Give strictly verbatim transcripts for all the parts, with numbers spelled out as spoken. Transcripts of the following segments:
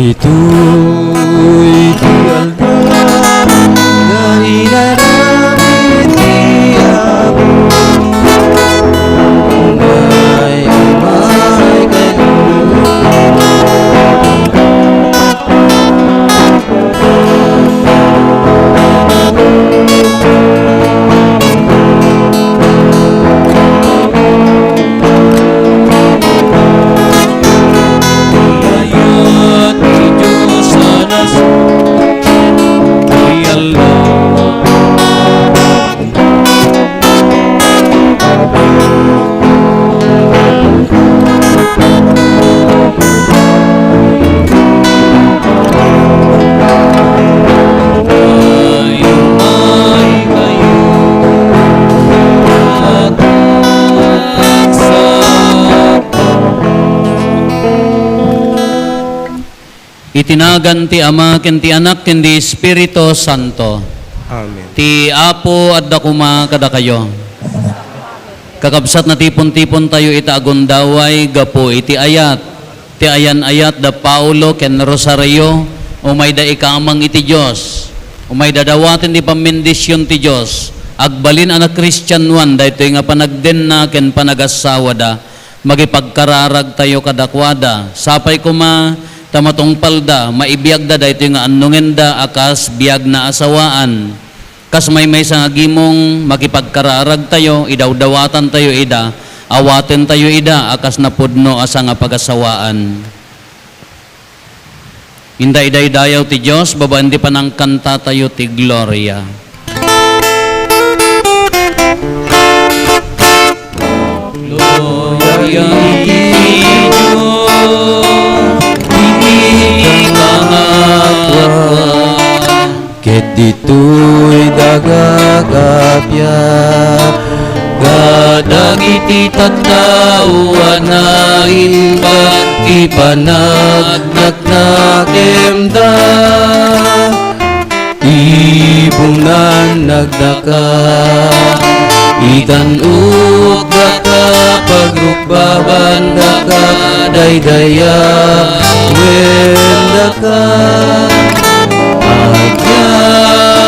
Ditoy ti aldaw nga inaramid ti Apo, umay, umay kaniak. Iti nagan ti Ama, ken ti Anak, ken ti Espiritu Santo. Amen. Ti Apo adda koma kadakayo. Kakabsat, natipon-tipontayo ita a gundaway gapu iti ayat. Ti ayan-ayat da Paulo ken Rosario, umayda ikamang iti Dios. Umayda dawaten ti pammendision ti Dios. Agbalin a nakristianoan daytoy nga panagdenna ken panagassawada. Makipagkararagtayo kadakuada. Sapay koma ta matungpalda, maibiagda daytoy nga annongenda a kas biagna a sawaan. Kas maymaysa nga gimong, makipagkararagtayo, idawdawatantayo ida, awatentayo ida a kas napudno a sangapagasawaan. Inda idaydayaw ti Dios babaen ti panangkantatayo ti Gloria. Gloria iti Dios iti kangatoan. Ket ditoy daga kappia kadagiti tattao a naimbag ti panagnak- nakemda. Ibunan nagdaka, itan-ok daka, pagrukbaban daka, daydayawen daka.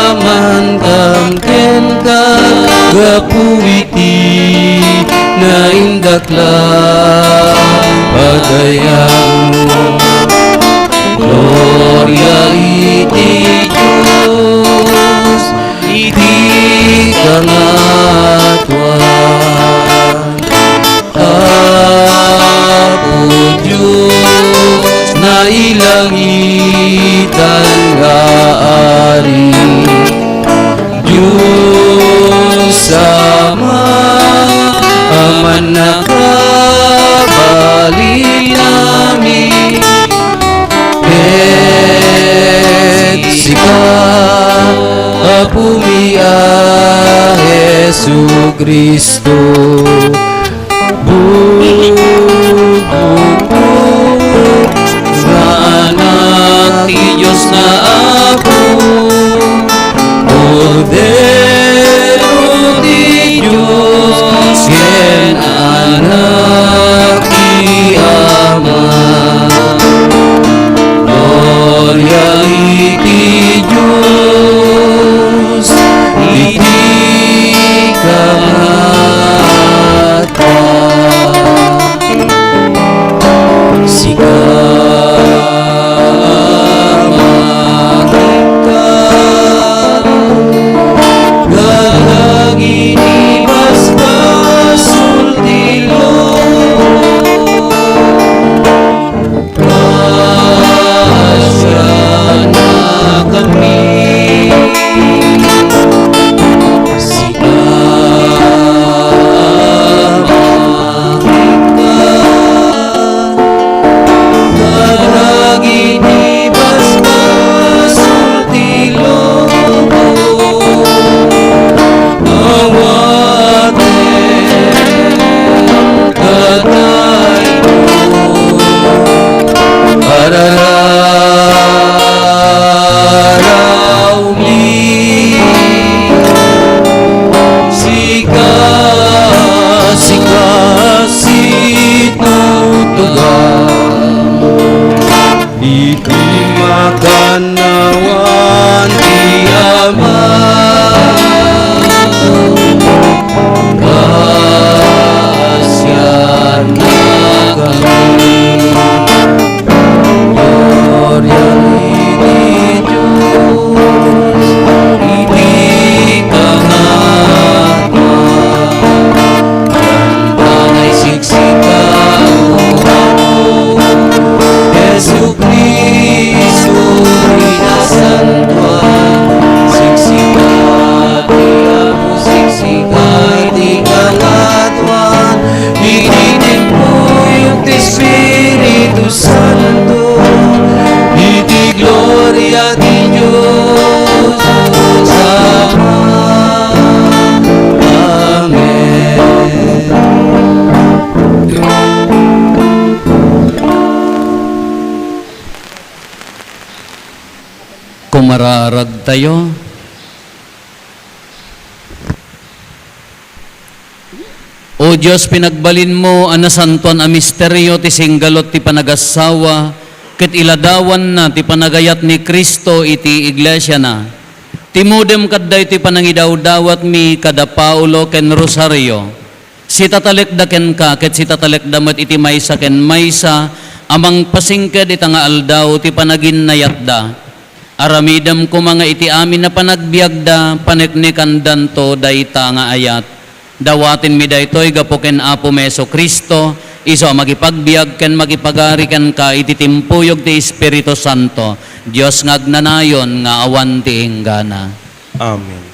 Agyamantam kenka, gapu iti naindaklan pagayam. Gloria iti Dios iti kangatoan. Apo Dios, nailangitan nga Ari, Dios Ama, Aman a kabalin amin, ket sika, Apomi a Jesu-Cristo, Bubugbog nga Anak ti Dios nga Apo, Kordero ti Dios ken Anak ti Ama. Gloria iti Dios iti kangatoan. Sika, Ama, ket Kanawan ti Ama, kaasianna kami. Gloria iti Dios, iti kangatoan. Kanta nga isiksika, O Apo, Jesu-Cristo, inasantuan. Siksika ti Apo, siksika ti kangatoan. Iti timpuyog ti Espiritu Santo, iti gloria ti Dios Ama. Amen. Kumararagtayo. O Dios, pinagbalinmo a nasantoan a misterio ti singgalut ti panagassawa ket iladawanna ti panagayat ni Cristo iti iglesiana. Timudem kaddayo ti panangidawdawatmi kada Paolo ken Rosario. Sitatalekda kenka ket sitatalekda met iti maysa ken maysa a mangpasingked ita nga aldaw ti panaginnayatda. Aramidem koma nga iti amin a panagbiagda, paneknekandanto dayta nga ayat. Dawatenmi daytoy gapu ken Apomi Jesu-Cristo, isu a makipagbiag ken makipagari kenka iti timpuyog ti Espiritu Santo, Dios nga agnanayon nga awan ti inggana. Amen.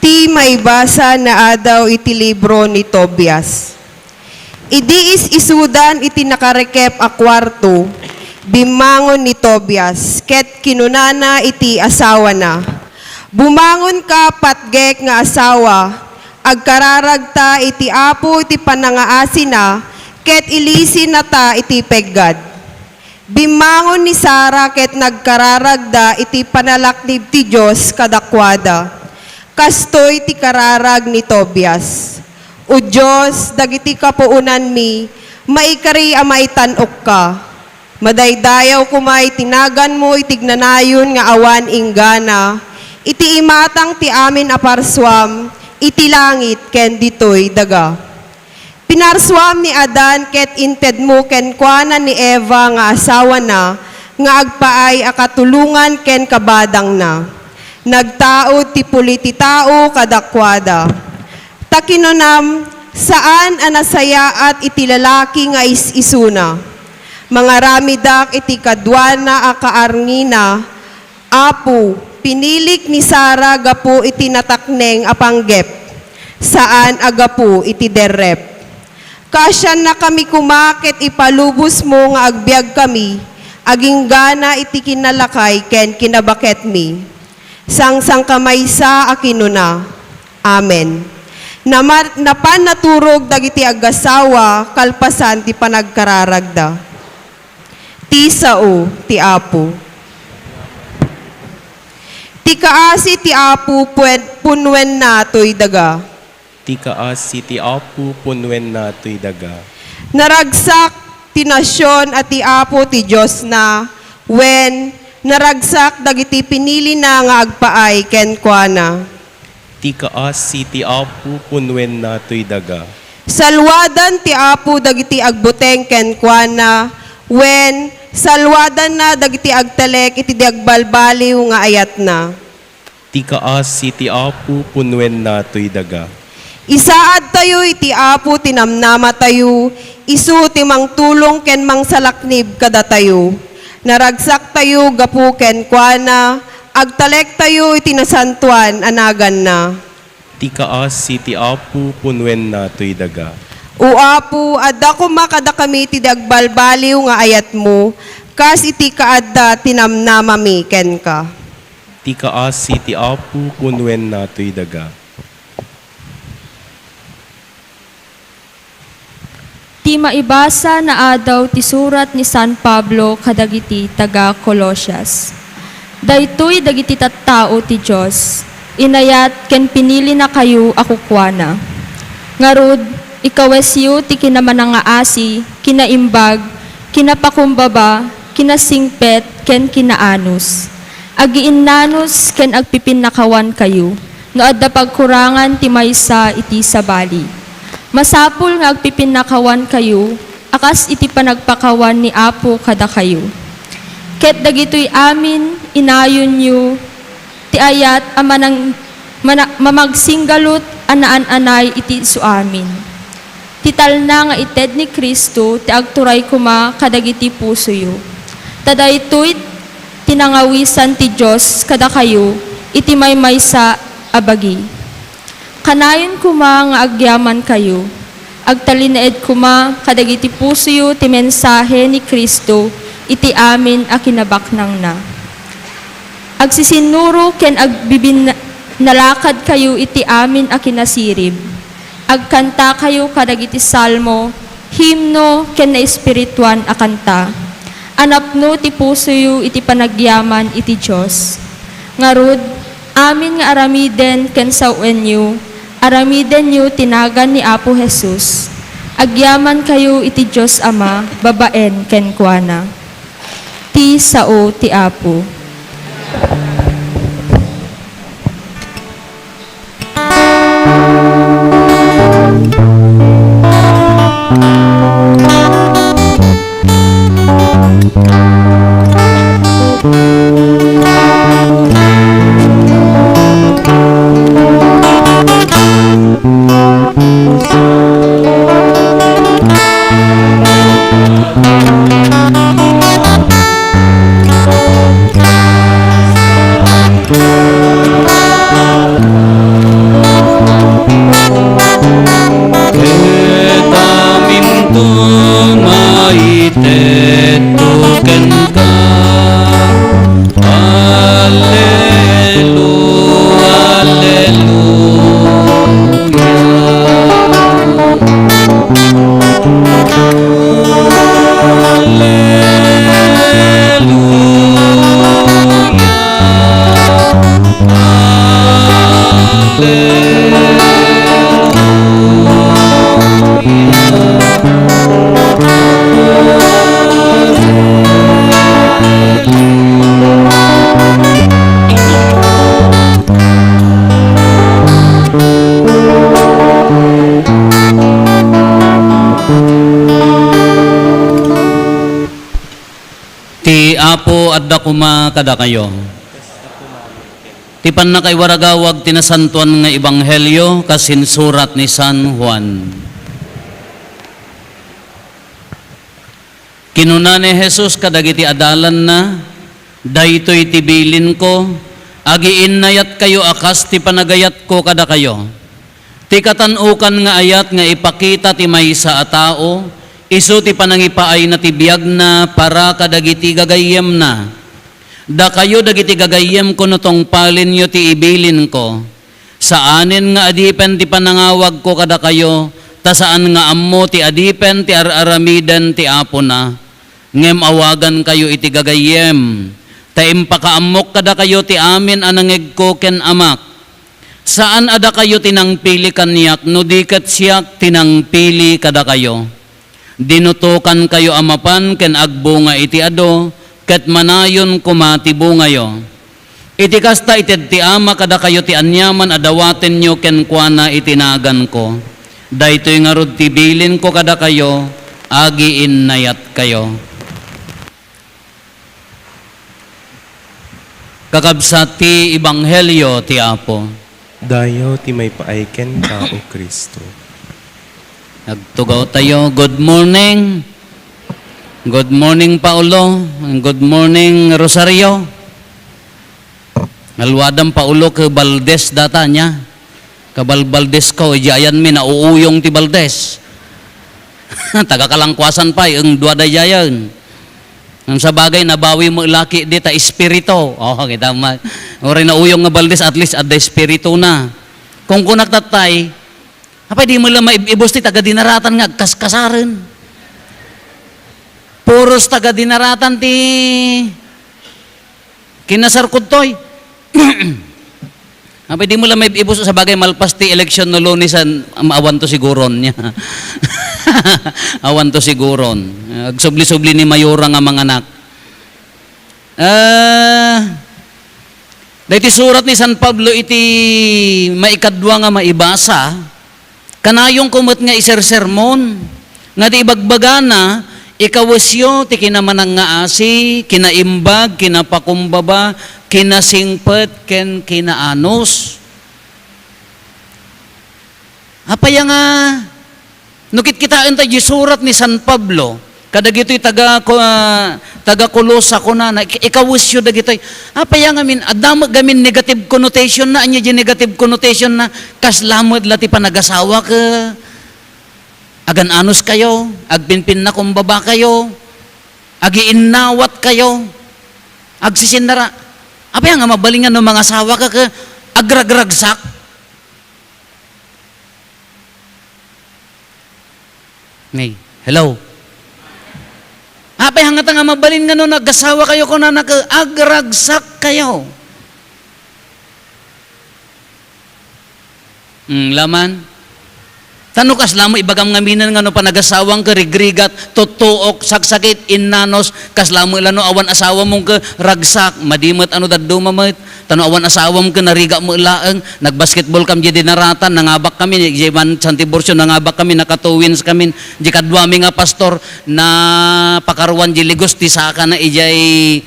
Ti maibasa nga adaw iti libro ni Tobias. Idi is-isudan iti nakarekep a kuarto, bimmangon ni Tobias ket kinunana iti asawana, "Bumangonka, patgek nga asawa, agkararagta iti Apo iti panangaasina ket ilisinata iti peggad." Bimmangon ni Sara ket nagkararagda iti panalaknib ti Dios kadakuada. Kastoy ti kararag ni Tobias, "O Dios, dagiti kapuonanmi, maikari a maitan-okka. Madaydayaw koma iti naganmo iti agnanayon nga awan inggana, iti imatang ti amin a parsuam iti langit ken ditoy daga." Pinarsuam ni Adan ket intedmo kenkuana ni Eva nga asawana nga agpaay a katulongan ken kabadangna. Nagtaud ti puli ti tao kadakuada. Ta kinunam, "Saan a nasayaat iti lalaki nga is-isuna. Mangaramidak iti kaduana a kaarnina, Apo, pinilik ni Sara gapu iti natakneng a panggep, saan a gapu iti derrep. Kaasiannakami koma ket ipalubosmo nga agbiagkami, aginggana iti kinalakay ken kinabaketmi." Sangsangkamaysa a kinuna, "Amen." Nama-, napan naturog dagiti agassawa kalpasan ti panagkararagda. Ti sao ti Apo. Ti kaasi ti Apo puen-, punwenna toy daga. Ti kaasi ti Apo punwenna toy daga. Naragsak ti nasion a ti Apo ti Diosna, wen, naragsak dagiti pinilina nga agpaay kenkuana. Ti kaasi ti Apo punwenna toy daga. Saluadan ti Apo dagiti agbuteng kenkuana, wen, saluadanna dagiti agtalek iti di agbalbaliw nga ayatna. Ti kaasi ti Apo punwenna toy daga. Isaadtayo iti Apo ti namnamatayo, isu ti mangtulong ken mangsalaknib kadatayo. Naragsaktayo gapu kenkuana, agtalektayo iti nasantoan a naganna. Ti kaasi ti Apo punwenna toy daga. O Apo, adda koma kadakami ti di agbalbaliw nga ayatmo, kas iti kaadda ti namnamami kenka. Ti kaasi ti Apo punwenna toy daga. Ti maibasa nga adaw ti surat ni San Pablo kadagiti taga-Colosias. Daytoy dagiti tattao ti Dios, inayat ken pinilinakayo a kukuana. Ngarud, ikawesyo ti kinamanangaasi, kinaimbag, kinapakumbaba, kinasingpet, ken kinaanus. Agiinnanus ken agpipinnakawankayo no adda pagkurangan ti maysa iti sabali. Masapul nga agpipinnakawankayo a kas iti panagpakawan ni Apo kadakayo. Ket dagitoy amin, inayonyo ti ayat a manang-, mana-, mamagsinggalut a naan-anay iti isuamin. Ti talna nga ited ni Cristo ti agturay koma kadagiti pusoyo. Ta daytoy ti nangawisan ti Dios kadakayo iti maymaysa a bagi. Kanayon koma nga agyamankayo. Agtalinaed koma kadagiti pusoyo ti mensahe ni Cristo iti amin a kinabaknangna. Agsisinnuro ken agbibinnalakadkayo iti amin a kinasirib. Agkantakayo kadagiti salmo, himno, ken naespirituan a kanta a napno ti pusoyo iti panagyaman iti Dios. Ngarud, amin nga aramiden ken sawenyo, aramidenyo ti nagan ni Apo Jesus. Agyamankayo iti Dios Ama babaen kenkuana. Ti sao ti Apo. Ket aminto maitedto kenka. Alleluia, alleluia. Alleluia. Ti Apo adda koma kadakayo. Ti pannakaiwaragawag ti nasantoan nga ebanghelio kas insurat ni San Juan. Kinuna ni Jesus kadagiti adalanna, "Daytoy ti bilinko, agiinnayatkayo a kas ti panagayatko kadakayo." Ti katan-okan nga ayat nga ipakita ti maysa a tao, isu ti panangipaayna ti biagna para kadagiti gagayyemna. Dakayo dagiti gagayyemko no tungpalenyo ti ibilinko. Saanen nga adipen ti panangawagko kadakayo, ta saan nga ammo ti adipen ti ar-aramiden ti apona. Ngem awagankayo iti gagayyem, ta impakaammok kadakayo ti amin a nangegko ken Amak. Saan a dakayo ti nangpili kaniak no di ket siak ti nangpili kadakayo. Dinutokankayo a mapan ken agbunga iti adu, ket manayon koma ti bungayo. Iti kasta, ited ti Ama kadakayo ti aniaman a dawatenyo kenkuana iti naganko. Daytoy ngarud ti bilinko kadakayo, agiinnayatkayo. Kakabsat, ti ebanghelio ti Apo. Dayaw ti maipaay kenka, O Cristo. Agtugaw tayo. Good morning. Good morning, Paolo. Good morning, Rosario. Nalwadam, Paolo, ke Valdez data niya. Kabalbaldes ko, idiay ayanmi, nauuyong ti Valdez. Taga Kalangkuasan pay, eng dua daydiayen. Ngem sabagay, nabawi met laki dita espiritu. Oh, kita ma-, uray nauyong nga Valdez, at least adda espiritu na. Kung kunak tattay, apay di mo lang maib-ibus ti taga Dinaratan nga agkaskasaren. Puros taga Dinaratan ti kinasarkudtoy. Apay, di mo lang may ibus-, sabagay, malpas ti eleksyon no Lunes, an-, am-, awan to siguron niya. Awan to siguron. Agsubli-subli ni Mayora nga manganak. Ah, daytoy surat ni San Pablo iti maikadua nga maibasa, kanayonko met nga isersermon, nga di ibagbagana, ikawesyo ti kinamanangngaasi, kinaimbag, kinapakumbaba, kinasingpet, ken kinaanus. Apay nga, no kitkitaen tayo di surat ni San Pablo, kadagitoy taga, ko-, ah, taga Colosa, kunana, ik-, ikawesyo dagitoy. Apay nga min, adda met gamin negative connotation na, anya di negative connotation na, kasla met la ti panagasawa ka, agan-anus kayo, agpinpinnakumbaba kayo, agiinnawat kayo, agsisinnara. Apay nga mabalin nga no mangasawa ka, ka agragragsak? Nay, hello? Apay nga ta nga mabalin nga no nagasawa kayo, kunana ka, agragsak kayo. Mm, laman. Tano kasla mo ibagam ngamin nga no panagasawam ka rigrigat, tuttuok, saksakit, innanos, kasla mo la no awan asawam ka ragsak, madi met ano dadduma met. Tano awan asawam ka nariga mo laeng, nagbasketball kam di dinaratan, nangabak kami, di man Santiburcio, nangabak kami, naka two wins kami, di kaduami nga pastor, na pakaruan di ligos, ti saka na ijay,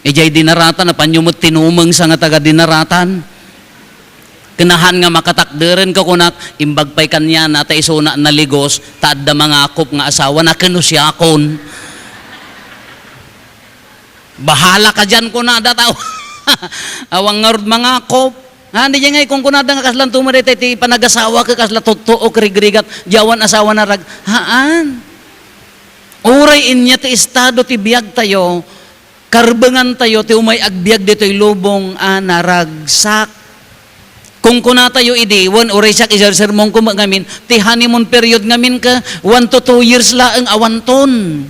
ijay dinaratan, apanyo met tinumeng sa nga taga dinaratan. Kinahan nga makatakderen ka kunak, imbag pay kaniana, ta isuna naligos, ta adda mangakop nga asawa na, ken no siakon. Bahala ka diyan, kuna da tao. Awan ngarud mangakop. Ha, di ngay kunkunada nga kaslan tumo daytoy ti panagasawa ka kasla tuttuok rigrigat, diawan asawa na rag-, haan. Uray inya ti estado ti biag tayo, karbengan tayo ti umay agbiag ditoy lubong a naragsak. Kung kunatayo idi, wen uray siak, isersermonko met ngamin, ti honeymoon period ngamin ka, one to two years laeng awanton.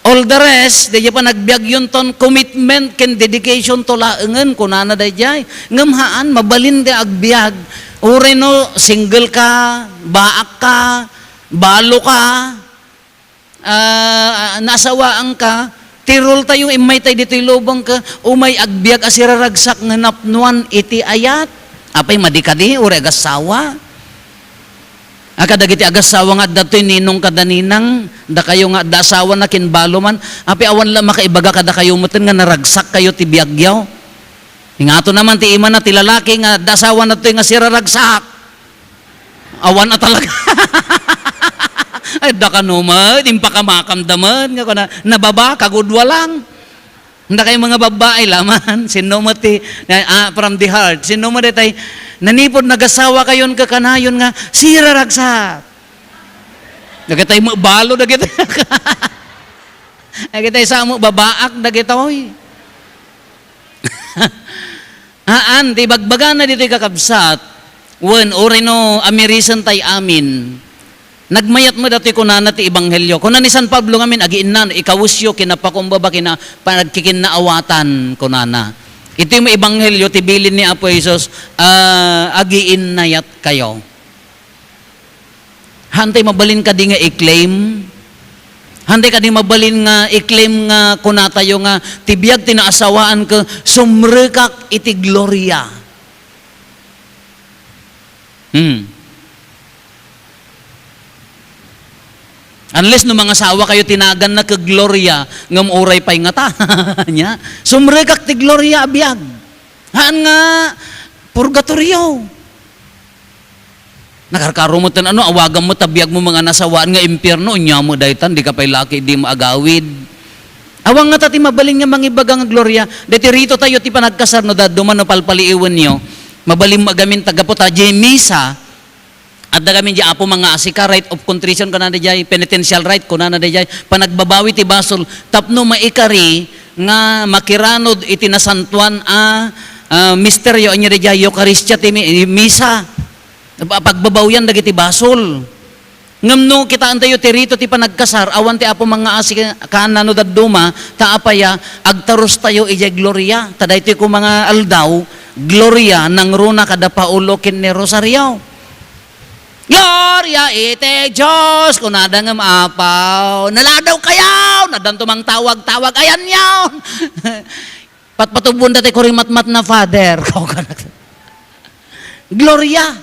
All the rest, daydiay panagbiagyonton, commitment ken dedication to laengen, kunana daydiay. Ngem haan, mabalin ti agbiag. Uray no single ka, baak ka, balo ka, ah, naasawaan ka, ti rule tayo, immay tay ditoy lubong ka, umay agbiag a siraragsak nga napnuan iti ayat. Apay, madi kadi, uray agassawa. A, kadagiti agassawa nga adda toy ninong kada ninang, dakayo nga adda asawa na kin balo man, apay, awan la makaibaga kadakayo metten nga naragsak kayo ti biagyo. Ingato naman ti imana ti lalaki nga adda asawa na toy nga siraragsak. Awan a talaga. Ay, daka no met, impakamakam da met, nga kuna, nababa, kagudwa lang. Dakayo mga babbai laman, sinno met ti, ah, from the heart, sinno met daytay, nanipod nagasawa kayon kakanayon nga, siraragsak. Dagitay mo balo, dagitay. Dagitay sa mo babaak, dagitoy. Haan, ti ibagbagana ditoy kakabsat, wen, uray no, amirisan tay amin. Nagmayat met datoy kunana ti ebanghelio. Kuna ni San Pablo ngamin, agiinnan, ikawesyo, kinapakumbaba, kina-, panagkikinnaawatan, kunana. Iti mo ebanghelio, ti bilin ni Apo Jesus, ah, agiinnayat kayo. Hantay mabalin kadi nga i-claim? Hantay kadi mabalin nga i-claim nga kunatayo nga ti biag ti naasawaan ka, sumrekak iti gloria? Hmm. Unless no mangasawa kayo, tinagan na ka gloria, ngem uray pay ngata. Nya, sumrekak ti gloria a biag. Haan nga purgatorio. Nakarkaro mo tan ano, awagam mo ta biag mo mga nasawaan nga impierno, unya mo daytan, di ka pay laki, di mo agawid. Awan ngata ti mabalin nga mangibaga nga gloria, deti rito tayo ti panagkasar no daduma no palpaliiwen yo. Mabalin mo agamin ta gapu ta jay misa, adda gamin jay Apo mangaasi ka, rite of contrition kunana jay, penitential rite kunana jay, panagbabawi ti basol, tapno maikari nga makiranod iti nasantuan a, a misteryo, anya jay Eukaristia ti mi-, misa. Pa-, pagbabawian dagiti basol. Ngem no kitaentayo ti rito ti panagkasar, awan ti Apo mangaasi kaana no dadduma, ta apaya, agtarustayo idiay gloria. Ta daytoy koma nga aldaw, Gloria, nangruna kada Paolo ken ni Rosario. "Gloria iti Dios," kunada ngem apaw. Naladaw kayaw, nadanto mangtawag-tawag, ayan yaon. Patpatubon dati kurimatmat na father. Gloria.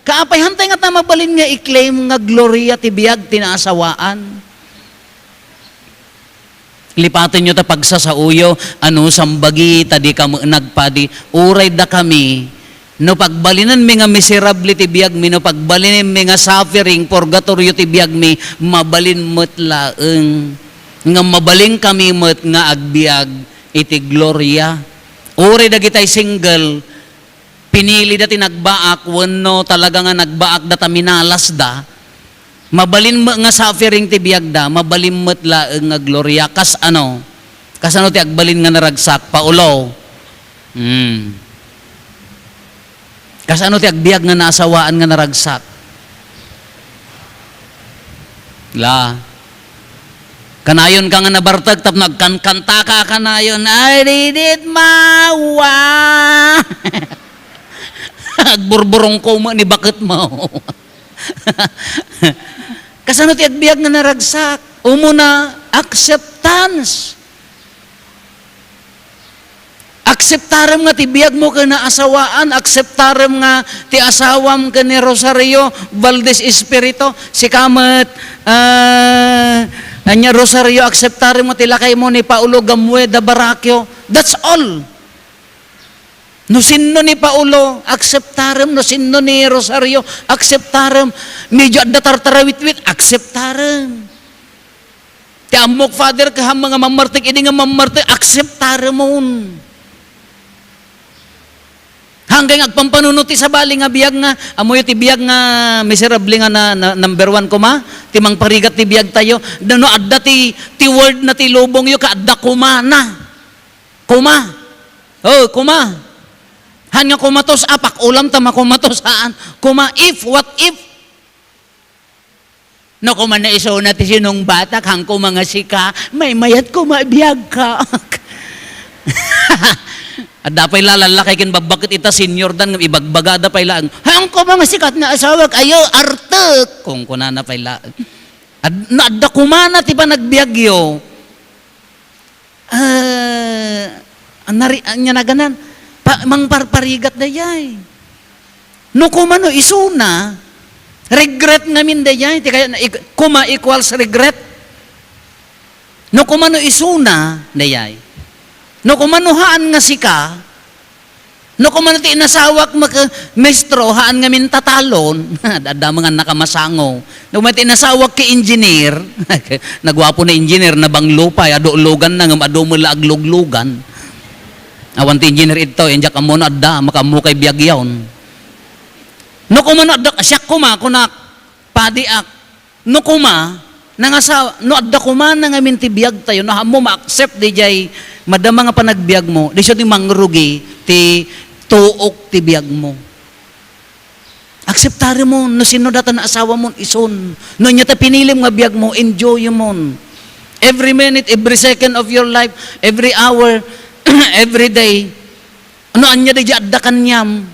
Kaapay, hantay nga ta mabalin nga i-claim nga gloria ti biag ti naasawaan? Lipatenyo ta pagsasaoyo, ano, sambagi, ta di ka met nagpadi. Uray dakami, no pagbalinenmi nga miserable ti biagmi, no pagbalinenmi nga suffering, purgatorio ti biagmi, mabalin met laeng nga mabalinkami met nga agbiag iti gloria. Uray dagitay single, pinilida ti nagbaak wenno talaga nga nagbaakda ta minalasda, mabalin met nga suffering ti biagda, mabalin met laeng nga gloria. Kas ano? Kasano ti agbalin nga naragsak? Paolo. Hmm. Kasano ti agbiag nga naasawaan nga naragsak? La. Kanayon ka nga nabartek tapno agkankanta ka kanayon, "I did it my way." Agburburong ko mo ni baket mo. Kasano ti agbiag nga naragsak? Umuna, acceptance. Akseptarem nga ti biagmo ken naasawaan, akseptarem nga ti asawam ken ni Rosario Valdez Espiritu, sika met, ah, ania, Rosario, akseptarem nga ti lakaymo ni Paolo Gamue da Baraquio. That's all. No sinno ni Paolo, akseptarem. No sinno ni Rosario, akseptarem. Medyo adda tartarawitwit, akseptarem. Ti ammok, Father, kaam nga mammartek, idi nga mammartek, akseptaremon. Hanggang agpampanunot ti sabali nga biag nga, ammoyo ti biag nga miserable nga na, na, number one koma, ti mangparigat ti biagtayo. No, no adda ti, ti word na ti lubongyo, kaadda komana. Koma. Oh, koma. Han nga kumatos, ah, pakulam ta makumatos, haan. Koma, if, what if? No, koma no isuna ti sinungbatak, han koma nga sika, maymayat koma biagka. Adda pay la lallakay ken babbaket ita, senior dan, ibagbagada pay laeng, han koma nga sika ti naasawak, ayo, artek. Kunkunana pay laeng. Ad-, no, adda komana ti panagbiagyo. Ah, nari-, ania naganan, pa-, mangparparigat dayay. No koma no isuna, regret ngamin dayay, ti kaya na, ik-, koma equals regret. No koma no isuna, dayay. No koma no haan nga sika, no, koma no ti inasawak mak-, maestro, haan ngamin tatalon. Adda met nga nakamasangop. No, koma ti inasawak ket engineer, naguapo na engineer, nabanglo pay, adu lugan na, ngem adu met la agluglugan. Awan ti engineer idto, diak ammo no adda, makaammo kay biag yaon. No, koma no adda, siak koma, kunak, padiak. No koma, nangasa-, no adda koma na ngamin ti biagtayo, no, ammo ma-accept diay madama nga panagbiagmo, diay isu ti mangrugi ti tuok ti biagmo. Akseptaremon, no sinno dayta naasawamon, isun. No ania ta pinilim nga biagmo, enjoyemon. Every minute, every second of your life, every hour, every day. No ania diay adda kaniam?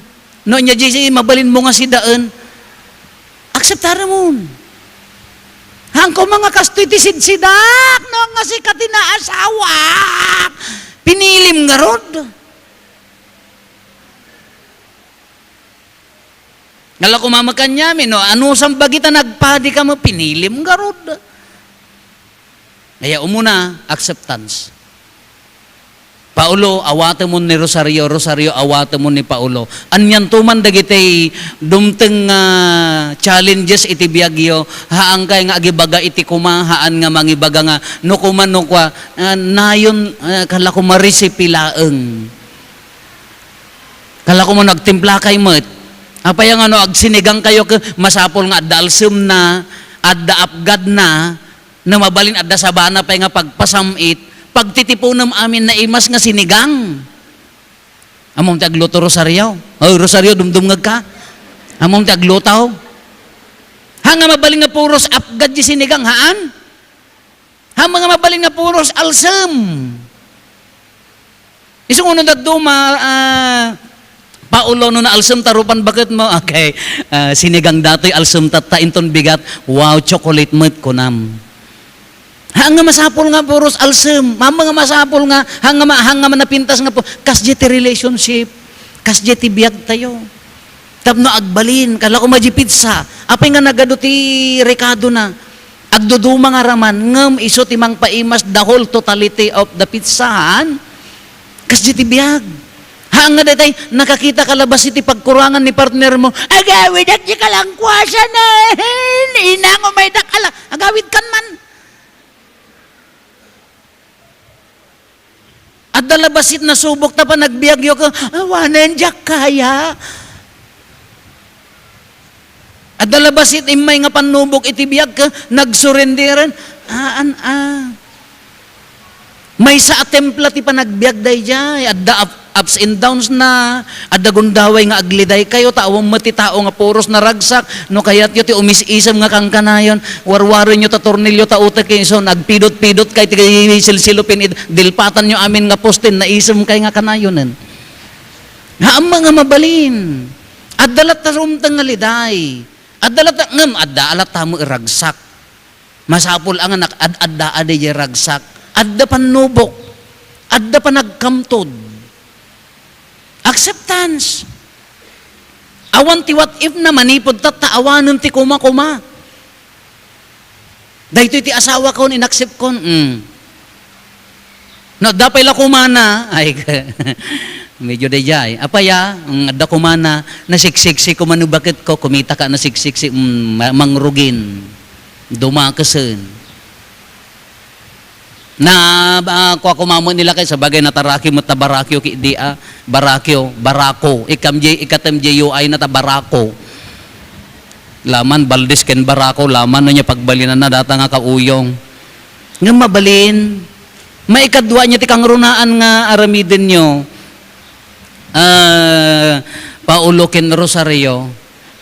No ania diay mabalinmo nga sidaen? Akseptaremon. Haan koma nga kastoy ti sidsidak, no nga sika ti naasawak. Pinilim ngarud. Nga la koma met kaniami, no, anusam bagita nagpadi ka met, pinilim ngarud. Aya, umuna, acceptance. Paolo, awatemon ni Rosario, Rosario, awatemon ni Paolo. Anianto man dagiti dumteng nga challenges iti biagyo, haankay nga agibaga iti koma, haan nga mangibaga nga, no koma, no kua, ah, nayon, ah, kala koma resipi laeng. Kala koma no agtimplakay met. Apay nga no agsinigangkayo ket masapul nga adda alsemna, adda apgadna, no mabalin adda sabana pay nga pagpasam-it, pagtitiponem amin naimas nga sinigang. Ammom ti agluto, Rosario? Oh, Rosario, dumdumngegka? Ammom ti agluto? Haan nga mabalin nga puros apgad ti sinigang, haan? Haan nga mabalin nga puros alsem. Isu nga no dadduma, ah, Paolo, no naalsemta rupan baketmo, okay. Ah, sinigang datoy, alsemtatta, inton bigat, "Wow, chocolate met," kunam. Haan nga masapul nga puros alsem, haan nga masapul nga, haan nga ma-, haan nga manapintas nga pu-, kasdiay ti relationship, kasdiay ti biagtayo. Tapno agbalin, kala koma diay pizza, apay nga nagadu ti rekadona? Agduduma nga raman, ngem isu ti mangpaimas the whole totality of the pizza, haan? Kasdiay ti biag. Haan nga daytay, nakakita ka labasit ti pagkurangan ni partner mo, "Agawidak ti kalangkuasan, eh. Inang, umaydak, ala, agawidkan man." Adda labasit nasubok ta panagbiagyo ket, "Awanen, diak kaya." Adda labasit immay nga pannubok iti biag ket nagsurrenderen. Haan, a. Maysa a templa ti panagbiag daydiay. Adda up-, ups and downs na, adda gundaway nga agliday kayo, ta awan met ti tao nga puros naragsak. No kayatyo ti umis-isem nga kankanayon, warwarenyo ta tornilyo ta utek, isu, nagpidot-pidot kay ti silsilupin, id-, dilpatanyo amin nga postin, naisem kay nga kanayonen. Haan nga mabalin. Adda latta rumteng nga liday. Adda latta, ngem adda latta met ragsak. Masapul a nga nak-ad-adda a daydiay ragsak. Adda pannubok. Adda panagkamtud. Acceptance. Awan ti what if na manipud tatta, awanen ti kuma-kuma. Daytoy ti asawakon, inaccept kon. Mm. No, adda pay la kumana, ay, medyo daydiay. Apay a, mm, adda kumana, nasiksiksi kumano baketko, kumita ka nasiksiksi, mm, ma-, mangrugin. Dumakesen. Na, ah, kua kumamet nila kay sabagay nataraki met ta barakyo ki di, ah, barakyo, barako. Ikam diay, ikatem diay U I na ta barako. Laman, Valdez ken Barako, laman no nia pagbalinanna data nga kauyong. Ngem mabalin, maikadua nia ti kangrunaan nga aramidenyo, ah, Paolo ken Rosario,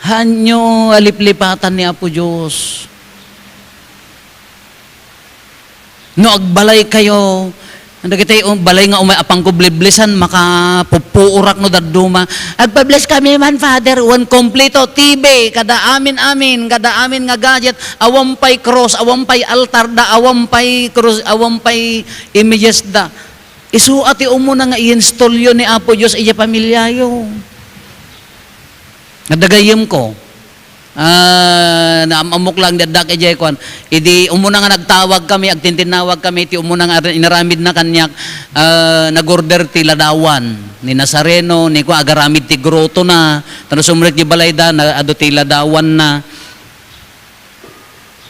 haanyo a liplipatan ni Apo Dios. No agbalay kayo, dagiti, um, balay nga umay a pangkubliblisan, makapuppuorak no dadduma. "Agpa-bless kami man, Father," wen kompleto, T V, kada amin-amin, kada amin nga gadget, awan pay cross, awan pay altar da, awan pay cross, awan pay images da. Isu a ti umuna nga i-installyo ni Apo Dios idiay pamiliayo. Adda gayyemko. Ah, naam-ammok lang, di addak idiay kuan. Idi umuna nga nagtawag kami, agtintinnawag kami, ti umuna nga ar-, inaramidna kaniak, ah, nag-order ti ladawan ni Nazareno, ni kuan, agaramid ti grotona, tapno sumrek di balayda, na, adu ti ladawanna.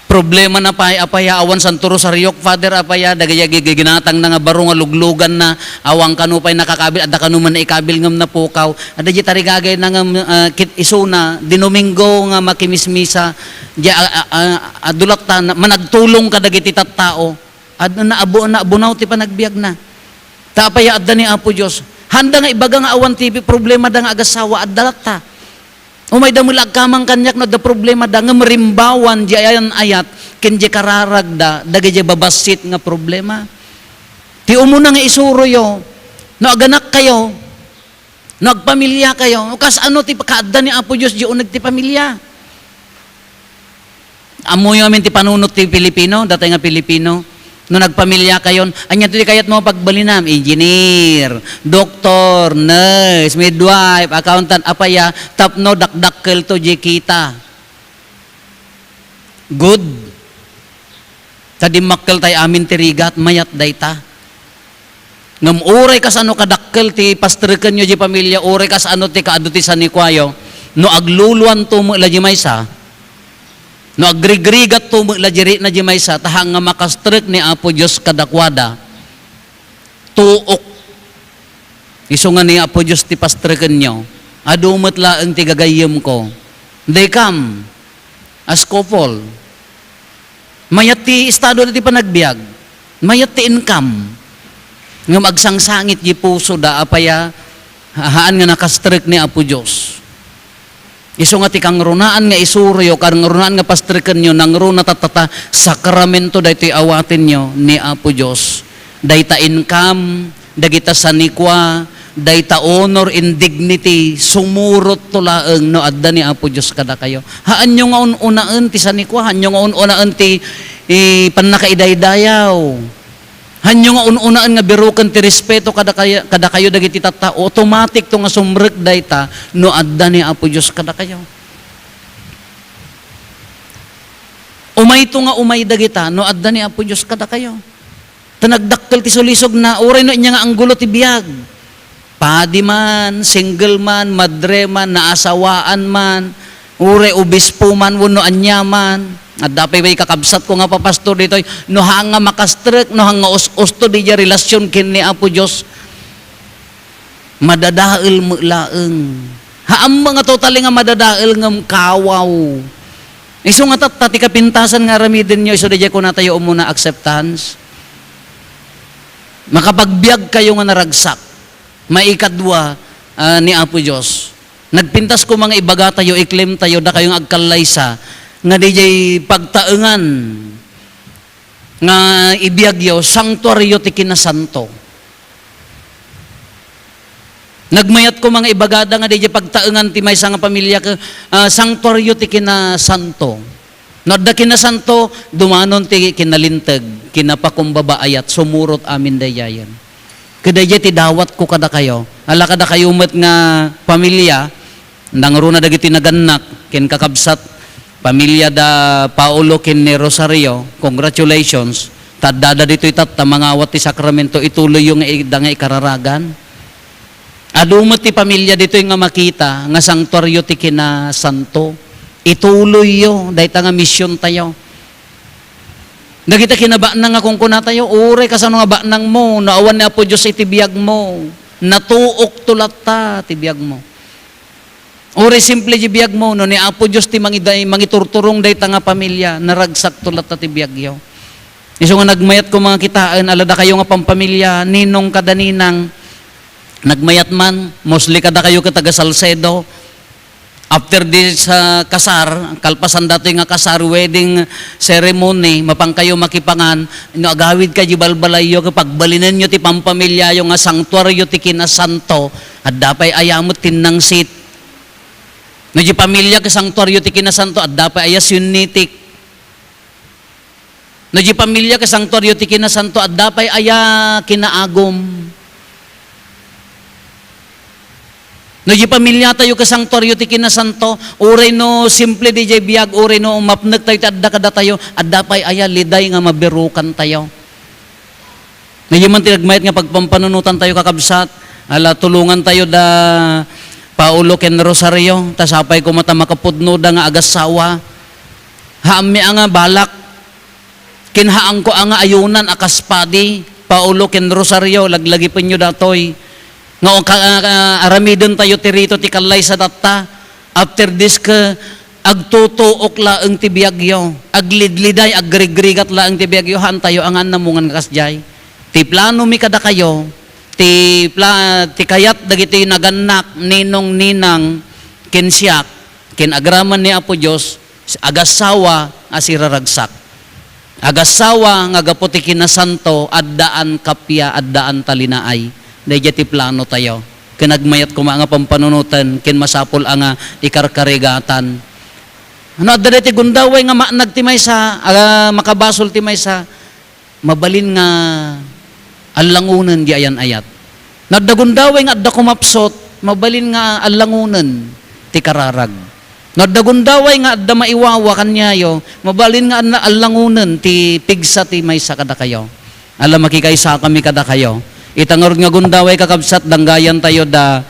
Problemana pay, apay a, awan Santo Rosariok, Father, apay a, dagiti agi-, ginatangna nga baro nga lugluganna, awan kano pay nakakabil, adda kano man naikabil ngem napukaw. Adda diay tarigagayna ngem, ah, ket isuna, Dinomingo nga makimismisa, diay, a, a, a, adu latta, na, managtulong kadagiti tattao. Ad-, naabu-, naabunaw ti panagbiagna. Ta apay a adda ni Apo Dios. Haanda nga ibaga nga awan ti problemada nga agassawa, adda latta. Umayda met la agkamang kaniak no adda problemada, ngem rimbawan diay ayan-ayat ken diay kararagda dagiti babassit nga problema. Ti umuna nga isuroyo, no aganakkayo, no agpamiliakayo, no kasano ti kaadda ni Apo Dios diay uneg ti pamilia. Ammoyo amin ti panunot ti Pilipino, datay nga Pilipino. No nagpamiliakayon, ania ti kayatmo a pagbalinam? Engineer, doktor, nurse, midwife, accountant, apay a, tapno dakdakkelto diay kita. Good. Ta dimmakkeltay amin ti rigat, mayat dayta. Ngem uray kasano kadakkel ti pastrekenyo diay pamilia, uray kasano ti kaadu ti sanikuayo, no agluluanto met la diay maysa, no agrigrigatto met la diay rikna diay maysa, ta haan nga makastrek ni Apo Dios kadakuada, tuok. Isu nga ni Apo Dios ti pastrekenyo, adu met laeng ti gagayyemko. They come as couple. Mayat ti estado da ti panagbiag. Mayat ti income. Ngem agsangsangit diay pusoda, apay a, ha-, haan nga nakastrek ni Apo Dios. Isu nga ti kangrunaan nga isuroyo, kangrunaan nga pastrekenyo, nangruna tatta ta sakramento daytoy awatenyo ni Apo Dios. Dayta income, Dagita sanikua, dayta honor and dignity, sumurotto laeng no adda ni Apo Dios kadakayo. Haanyo nga un-unaen ti sanikua, haanyo nga un-unaen ti, eh, pannakaidaydayaw. Haanyo nga un-unaen nga biroken ti respeto kadakay-, kadakayo dagiti tattao. Automatic to nga sumrek dayta no adda ni Apo Dios kadakayo. Umayto nga umay dagita no adda ni Apo Dios kadakayo. Ta nagdakkel ti sulisogna, uray no ania nga anggulo ti biag. Padi man, single man, madre man, naasawaan man, uray obispo man, wenno ania man. Adda pay kakabsatko nga papastor ditoy, no haan nga makastrek, no haan nga us-usto diay relasion ken ni Apo Dios, madadael met laeng. Haan nga totally nga madadael ngem kawaw. Isu nga tatta ti kapintasan nga aramidenyo, isu daydiay kunatayo umuna acceptance. Makapagbiag kayo nga naragsak. Maikadua, ah, ni Apo Dios. Nagpintas koma nga ibagatayo, i-claim tayo, dakayo nga agkallaysa, nga diay pagtaengan nga ibiagyo, sanktuario ti kinasanto. Nagmayat koma nga ibagada nga diay pagtaengan ti maysa nga pamilia ket, ah, sanktuario ti kinasanto. No adda kinasanto, dumanon ti kinalinteg, kinapakumbaba, ayat, sumurot amin daydiayen. Ket daydiay ti dawatko kadakayo. Ala kadakayo met nga pamilia, nangruna dagiti nagannak, ken kakabsat, pamilia da Paolo ken ni Rosario, congratulations. Ta addada ditoy tatta, mangawat ti sakramento, ituloyyo nga i-, da nga ikararagan. Adu met ti pamilia ditoy nga makita nga sanktuario ti kinasanto. Ituloyyo dayta nga misiontayo. Dagita kinabaknang nga kunkunatayo, uray kasano nga baknangmo, no awan ni Apo Dios iti biagmo, natuokto latta ti biagmo. Uray simple ti biagmo, no ni Apo Dios ti mangiday-, mangiturturong dayta nga pamilia, naragsakto latta ti biagyo. Isu nga nagmayat koma nga kitaen, ala dakayo nga pampamilia, ninong kada ninang, nagmayat man, mostly kadakayo ket taga Salcedo. After this, ah, kasar, kalpasan datoy nga kasar, wedding ceremony, mapankayo makipangan, no agawidkayo diay balbalayyo, ket pagbalinenyo ti pampamiliayo nga sanktuario ti kinasanto, adda pay aya met tinnangsit. No diay pamilia ket sanktuario ti kinasanto, adda pay aya siunitik. No diay pamilia ket sanktuario ti kinasanto, adda pay aya kinaagum. No diay pamiliatayo ket sanktuario ti kinasanto, uray no simple diay biag, uray no mapnektayo ti adda kadatayo, adda pay aya liday nga mabirukantayo. Ngayon man ti nagmayat nga pagpampanunotan tayo, kakabsat, ala, tulongan tayo da Paolo ken Rosario, ta sapay koma ta makapudno da nga agassawa. Haanmi a nga balak, ken haanko a nga ayunan a kas padi, Paolo ken Rosario, laglagipenyo datoy. Nga o-, ka-, a-, a-, aramiden tayo ti rito ti kallaysa tatta. After this, ke, agtutuok laeng ti biagyo, aglidliday, agrigrigat laeng ti biagyo, haantayo a nga annamungan nga kasdiay. Ti planomi kadakayo, ti pla-, ti kayat dagiti nagannak, ninong, ninang, ken siak, ken agraman ni Apo Dios, agassawa a siraragsak. Agassawa nga gapu ti kinasanto, addaan kappia, addaan talinaay. Daydiay ti plano tayo. Ken nagmayat koma nga pampanunoten, ken masapul a nga ikarkarigatan. No adda daytoy gundaway nga maanag ti maysa, a, makabasol ti maysa, mabalin nga allangonen di ayan-ayat. No adda gundaway nga adda kumapsut, mabalin nga allangonen ti kararag. No adda gundaway nga adda maiwawa kaniayo, mabalin nga anna-, allangonen ti pigsa ti maysa kadakayo. Ala, makikaisakami kadakayo. Ita ngarud nga gundaway, kakabsat, danggayan tayo da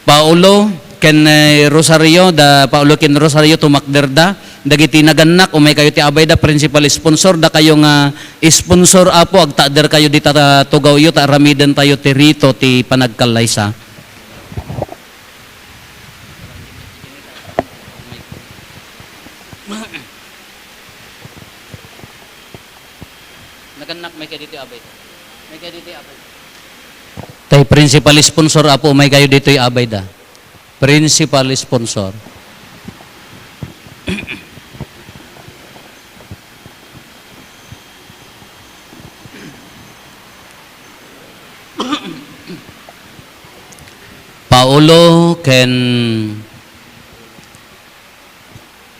Paolo ken, eh, Rosario, da Paolo ken Rosario, tumakderda. Dagiti nagannak, umay kayo ti abay da, principal sponsor, da kayo nga sponsor, Apo, agtakder kayo dita ta-, tugawyo, ta aramiden tayo ti rito ti panagkallaysa. Nagannak, may kayo ditoy abay. May kayo ditoy abay. Tay principal sponsor, Apo, may kayo ditoy abay da. Principal sponsor. Ulo ken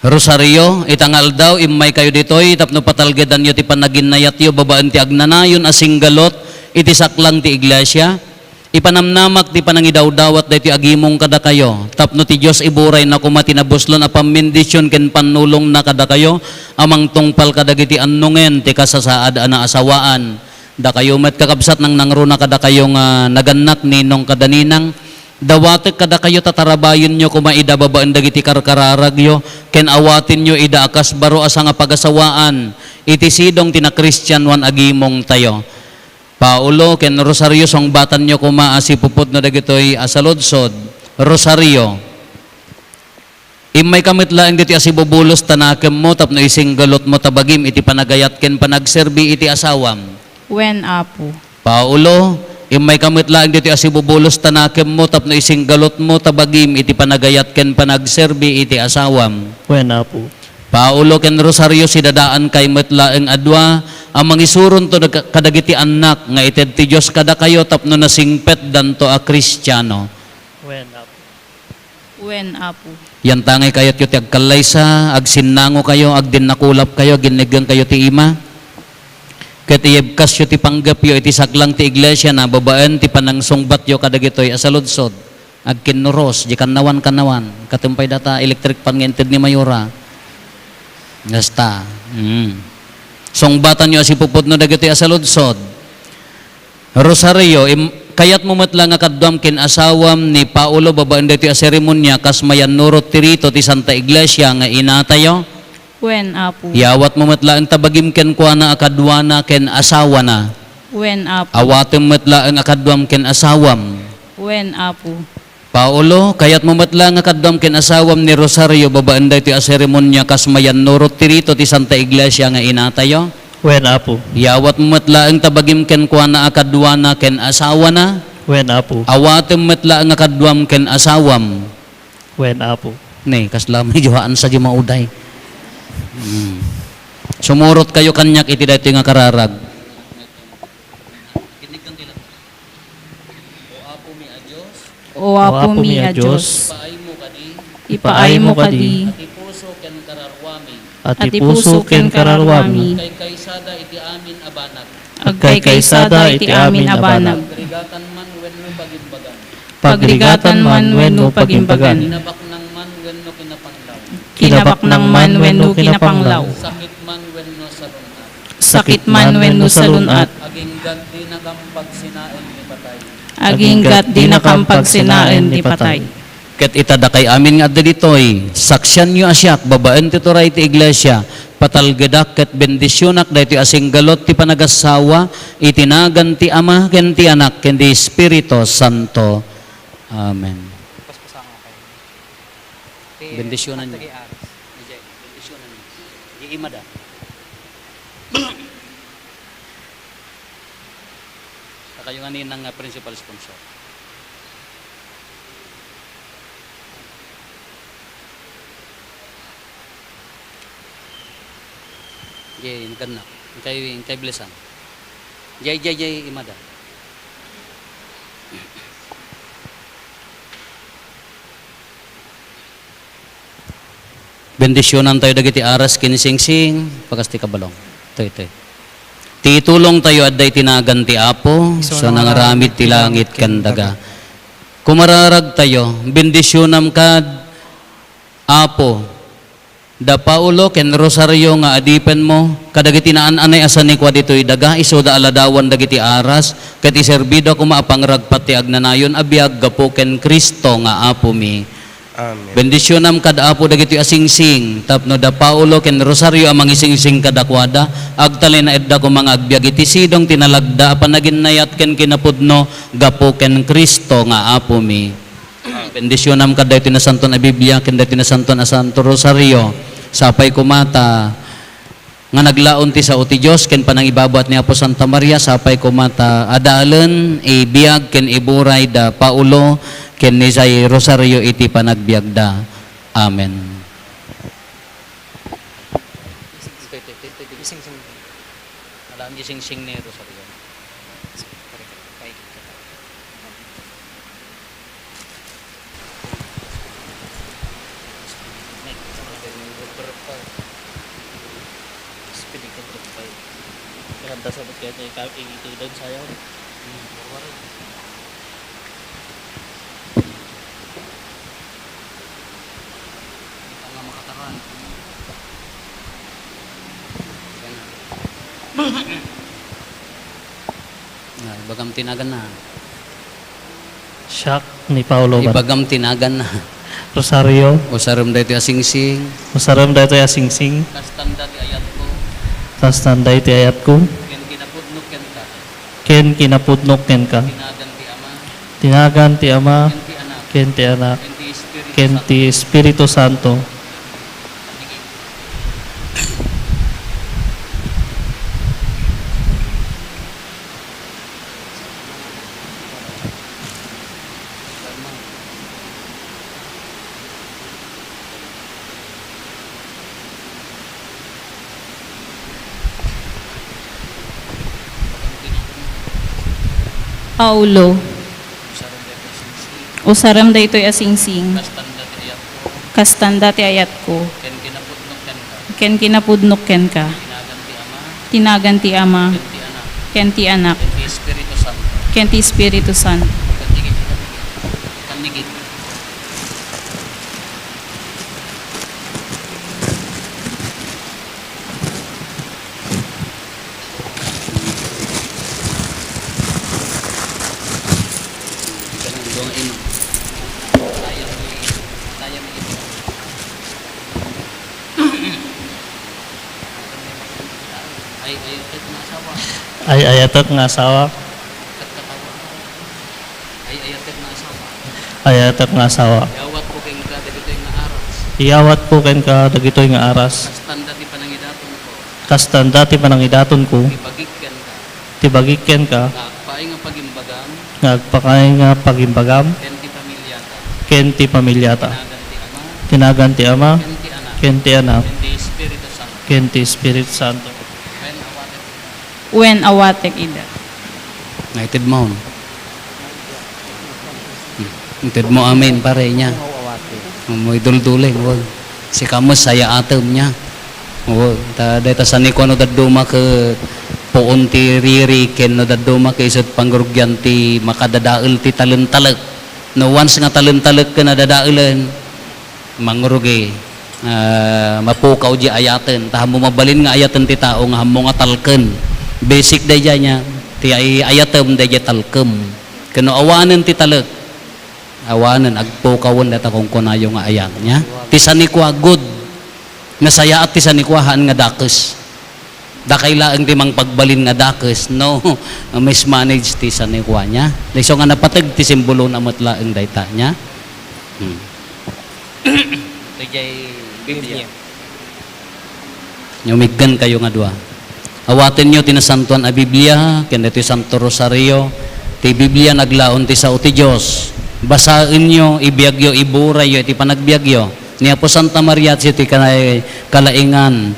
Rosario, ita nga aldaw, immaykayo ditoy tapno patalgedanyo ti panaginnayatyo babaen ti agnanayon a singgalot iti saklang ti iglesia. Ipanamnamak ti panangidawdawat daytoy agimong kadakayo, tapno ti Dios iburayna koma ti nabuslon a pammendision ken pannulongna kadakayo a mangtungpal kadagiti annongen ti kasasaad a naasawaan. Dakayo met, kakabsat, nangnangruna kadakayo nga nagannak, ninong kada ninang, dawatek kadakayo ta tarabayenyo koma ida babaen dagiti karkararagyo, ken awatenyo ida a kas baro a sangapagasawaan iti sidong ti nakristianoan a gimongtayo. Paulo ken Rosario, sungbatanyo koma a sipupudno dagitoy a saludsod. Rosario, immayka met laeng ditoy a sibubulos ta nakemmo tapno isinggalotmo ta bagim iti panagayat ken panagserbi iti asawam. Wen, Apo. Paulo, immayka met laeng ditoy a sibubulos ta nakemmo tapno isinggalotmo ta bagim iti panagayat ken panagserbi iti asawam. Wen, Apo. Paulo ken Rosario, sidadaankay met laeng a dua a mangisuronto dag-, kadagiti annak nga ited ti Dios kadakayo tapno nasingpetdanto a Kristiano. Wen, Apo. Wen, Apo. Yantangay kayatyo ti agkallaysa, agsinnangokayo, agdinnakulapkayo, aginneggengkayo ti ima. Ket iyebkasyo ti panggepyo iti saklang ti iglesia na babaen ti panangsungbatyo kadagitoy a saludsod. Agkinnuros, di kannawan, kannawan. Katem pay data electric fan nga inted ni Mayora. Basta. Mm. Sungbatanyo a sipupudno dagitoy a saludsod. Rosario, im-, kayatmo met la nga kaduam ken asawam ni Paulo babaen daytoy a seremonia kas mayannurot ti rito ti Santa Iglesia nga inatayo? Wen, Apo. Iyawatmo met laeng ta bagim kenkuana a kaduana ken asawana. Wen, Apo. Awatem met laeng a kaduam ken asawam. Wen, Apo. Paulo, kayatmo met la nga kaduam ken asawam ni Rosario babaen daytoy a seremonia kas mayannurot ti rito ti Santa Iglesia nga inatayo? Wen, Apo. Iyawatmo met laeng ta bagim kenkuana a kaduana ken asawana? Wen, Apo. Awatem met la nga kaduam ken asawam? Wen, Apo. Ne, kasla medyo haan sa di mauday. Hmm. Sumurot kayo kaniak iti daytoy nga kararag. O Apomi a Dios, O Apomi a Dios, ipaaymo kadi, ipaaymo kadi, a ti puso ken kararuami, a ti puso ken kararuami, agkaykaysada iti amin a banag, agkaykaysada iti amin a banag, pagrigatan man wenno pagimbagan, pagrigatan man wenno pagimbagan, kinabaknang man wenno kinapanglaw, kinabaknang man wenno kinapanglaw, sakit man wenno salun-at, sakit man wenno salun-at, aginggat dinakam pagsinaen ni patay, aginggat dinakam pagsinaen ni patay. Ket ita dakay amin nga adda ditoy, saksianyo a siak, babaen ti turay ti iglesia, patalgedak ket bendisionak daytoy a singgalot ti panagassawa iti nagan ti Ama ken ti Anak ken ti Espiritu Santo. Amen. Bendisionan. Di imada. Dakayo nga ninang nga principal sponsor. Jay, nagannak. Inkay, inkay blesan. Jay, jay, jay, imada. Bendisionan tayo dagiti aras ken singsing, pakas ti kabalong. Toy, toy. Ti tulong tayo adda iti nagan ti Apo, so nangaramid ti langit ken daga. Kumararag tayo, bendisionam kad Apo, da Paulo ken Rosario nga adipenmo, kadagiti naan-anay a sanikua ditoy daga, isuda a ladawan dagiti aras, ket iserbida koma a pangragpat ti agnanayon a biag gapu ken Cristo nga Apomi. Amen. Bendisionam kad Apo dagitoy a singsing, tapno da Paulo ken Rosario a mangisingsing kadakuada, agtalinaedda koma nga agbiag iti sidong ti nalagda a panaginnayat ken kinapudno gapu ken Cristo nga Apomi. Bendisionam kad daytoy nasanton a Biblia ken daytoy nasanton a Santo Rosario. Sapay koma ta nga naglaon ti sao ti Dios ken panangibabaat ni Apo Santa Maria, sapay koma ta adalen, ibiag ken iburay da Paulo ken ni Jay Rosario iti panagbiagda. Amen. Alam ni singsing ni Rosario. Kanta sa pagkaya ikaw, itudan sayaw. Ita nga makataran. Ah, ibagam ti naganna. Siak ni Paulo Bar- Ibagam ti naganna. Rosario. Usarem daytoy a singsing. Usarem daytoy a singsing. Kastanda ti ayatko. Kastanda ti ayatko. Ken kinapudno kenka. Ken kinapudno kenka. Tinagan ti Ama. Tinagan ti Ama. Ken ti Anak. Ken ti Anak. Ken ti Espiritu Ken Santo. Ti Espiritu Santo. Paulo. Usarem daytoy a singsing. Kastanda ti ayatko. Ken kinapudno kenka. Ken kinapudno kenka. Tinagan ti Ama. Tinagan ti Ama. Ken ti Anak. Ken ti Anak. Ken ti Espiritu Santo. Ken ti Espiritu Santo. Kannigit. Kannigit. Ay-ayatek nga asawa. Ay-ayatek nga asawa. Ay-ayatek nga asawa. Ay-ayatek nga asawa. Iyawatko kenka dagitoy nga aras. Iyawatko kenka dagitoy nga aras. Kastanda ti panangidatonko. Kastanda ti panangidatonko. Ti bagik kenka. Ti bagik kenka. Nga agpaay nga pagimbagam. Nga agpaay nga pagimbagam. Ken ti pamilyata. Ken ti pamilyata. Tinagan ti Ama. Tinagan ti Ama. Ken ti Anak. Ken ti Anak. Ken ti Espiritu Santo. Ken ti Espiritu Santo. Wen awatek ida. Wen awatek ida. Nga itedmo. Hmm. Itedmo, amen, pare, nia. Wen awatek. Moy dulduleng, wen. Sika met, sayaatem, nia. Wen, ta, dayta sanikua no dadduma ket puon ti riri ken no dadduma ket isu ti pangrugian ti makadadael ti talentalek. No once nga talentalek ken a dadaelen, mangrugi, ah, mapukaw di ayaten. Ta hammo mabalin nga ayaten ti tao nga hammo nga talken. Basic daydiay nia, ti ay-, ayatem daydiay talkem. Ken no awanen ti talek, awanen, agpukawen dayta kunkunayo nga ayat nia. Ti sanikua, good. Nasayaat ti sanikua, haan nga dakes. Dakay laeng ti mangpagbalin nga dakes, no? Mismanage ti sanikua nia. Isu nga napateg ti simbolona met laeng dayta nia. Hmm. Daydiay Biblia. Biblia. Umiggankayo nga dua. Awatenyo ti Nasantoan a Biblia, ken daytoy Santo Rosario. Ti Biblia naglaon ti sao ti Dios. Basaenyo, ibiagyo, iburayyo iti panagbiagyo. Ni Apo Santa Maria ti kay-, kalaingan,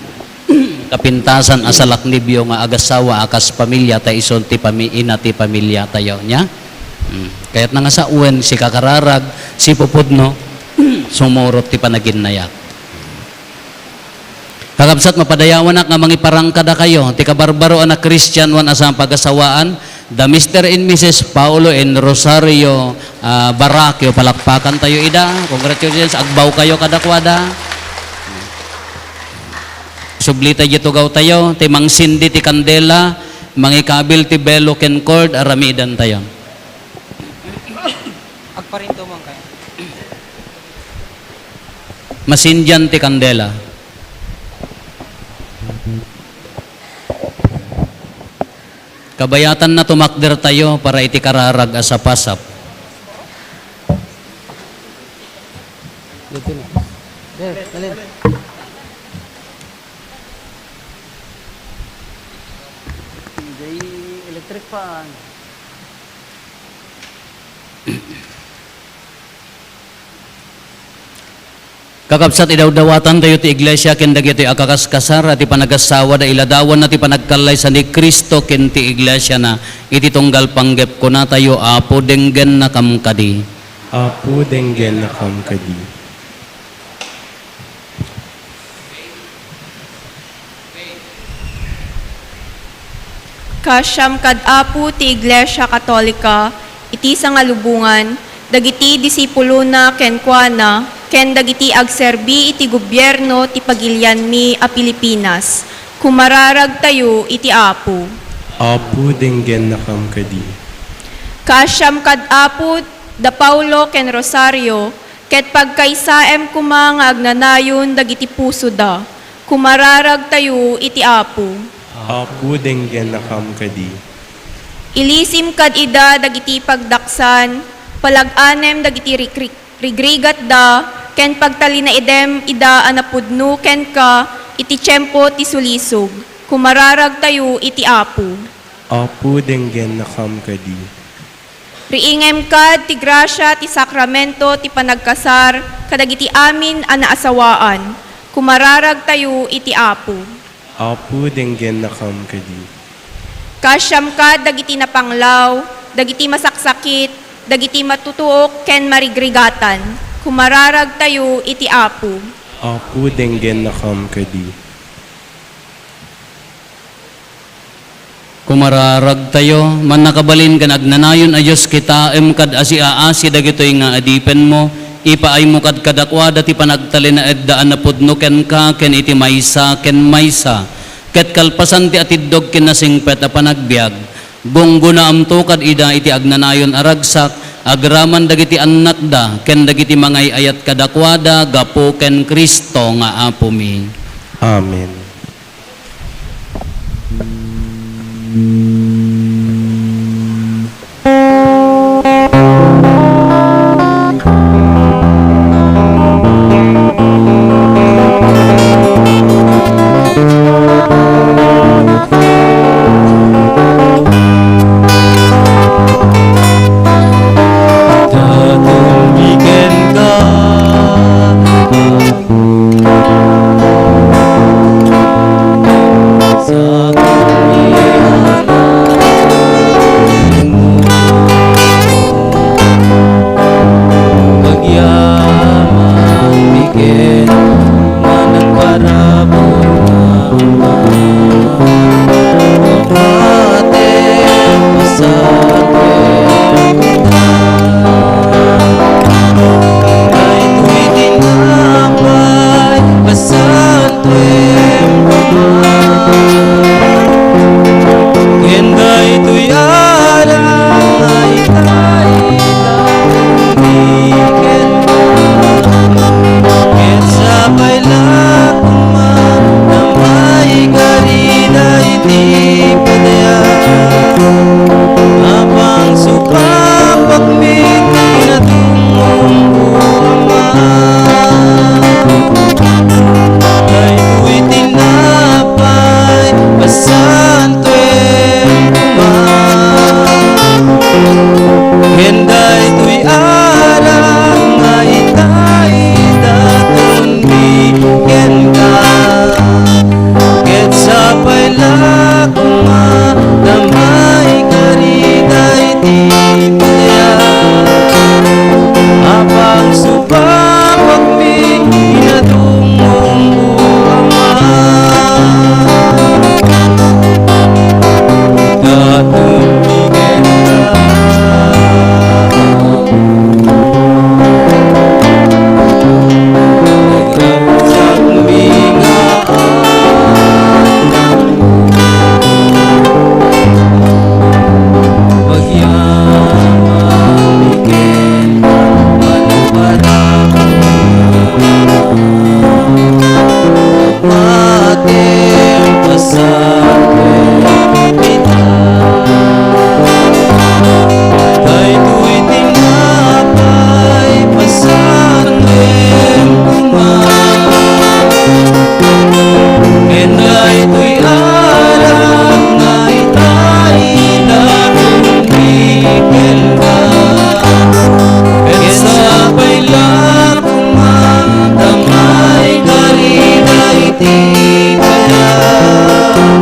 kapintasan a salaknibyo nga agassawa a kas pamilya, ta isu ti pami-, ina ti pamiliatayo, nia? Hmm. Kayatna nga sawen, sika kararag, sipupudno, sumurot ti panaginnayak. Kakabsat, mapadayawanak nga mangiparang kadakayo ti kabarbaroan a Kristianoan a saan pagasawaan, da Mister and Missus Paulo and Rosario, ah, Baraquio. Palakpakantayo ida. Congratulations. Agbawkayo kadakuada. Sublitayo ti tugawtayo, ti mangsindi ti kandela, mangikabil ti belo ken cord, aramidantayo. Agparinto man kayo. Masindian ti kandela. Kabayatanna, tumakdertayo para iti kararag a sapasap. Dito na. There, dali. Hindi electric fan. Kakabsat, idawdawatantayo ti iglesia ken dagitoy a kakaskasar a ti panagasawada, iladawanna ti panagkallaysa ni Cristo ken ti iglesiana. Iti tunggal panggep, kunatayo, Apo, denggennakam kadi. Apo, denggennakam kadi. Kaasiam kad Apo ti Iglesia Katolika iti sangalubongan, dagiti disipulona kenkuana, ken dagiti agserbi iti gobierno ti pagilianmi a Pilipinas. Kumararagtayo iti Apo. Apo, denggennakam kadi. Kaasiam kad Apo da Paulo ken Rosario, ket pagkaysaem koma nga agnanayon dagiti pusoda. Kumararagtayo iti Apo. Apo, denggennakam kadi. Ilisim kad ida dagiti pagdaksan, palag-anem dagiti rikrik-, rigrigatda, ken pagtalinaedem ida a napudno kenka iti tiempo ti sulisog. Kumararagtayo iti Apo. Apo, denggennakam kadi. Riingem kad ti grasia ti sakramento ti panagkasar kadagiti amin a naasawaan. Kumararagtayo iti Apo. Apo, denggennakam kadi. Kaasiam kad dagiti napanglaw, dagiti masaksakit, dagiti matutuok ken marigrigatan. Kumararagtayo iti Apo. Apo, denggennakam kadi. Kumararagtayo, mannakabalin ken agnanayon a Dios, kitaem kad a siaasi dagitoy nga adipenmo, ipaaymo kad kadakuada ti panagtalinaedda a napudno kenka ken iti maysa ken maysa, ket kalpasan ti atiddog ken nasingpet a panagbiag, gunggonaamto kad ida iti agnanayon a ragsak, agraman dagiti annakda ken dagiti mangay-ayat kadakuada gapu ken Cristo nga Apomi. Amen. Daton mi kenka. Daytoy tinapay, pasantoem koma. Ken daytoy arak nga itay kenka. Ket sapay la koma ta maikari daytoy padayan. Apang supapakmi ti nadumom, O Ama. Daytoy tinapay, pasantoem koma. Ken daytoy arak nga itay daton mi kenka. Ket sapay la koma ta maikari daytoy padayan. Apang supapakmi ti nadumom, O Ama. Daton mi kenka. Daytoy tinapay, pasantoem koma. Ken daytoy arak nga itay daton mi kenka. Ket sapay la koma ta maikari daytoy padayan.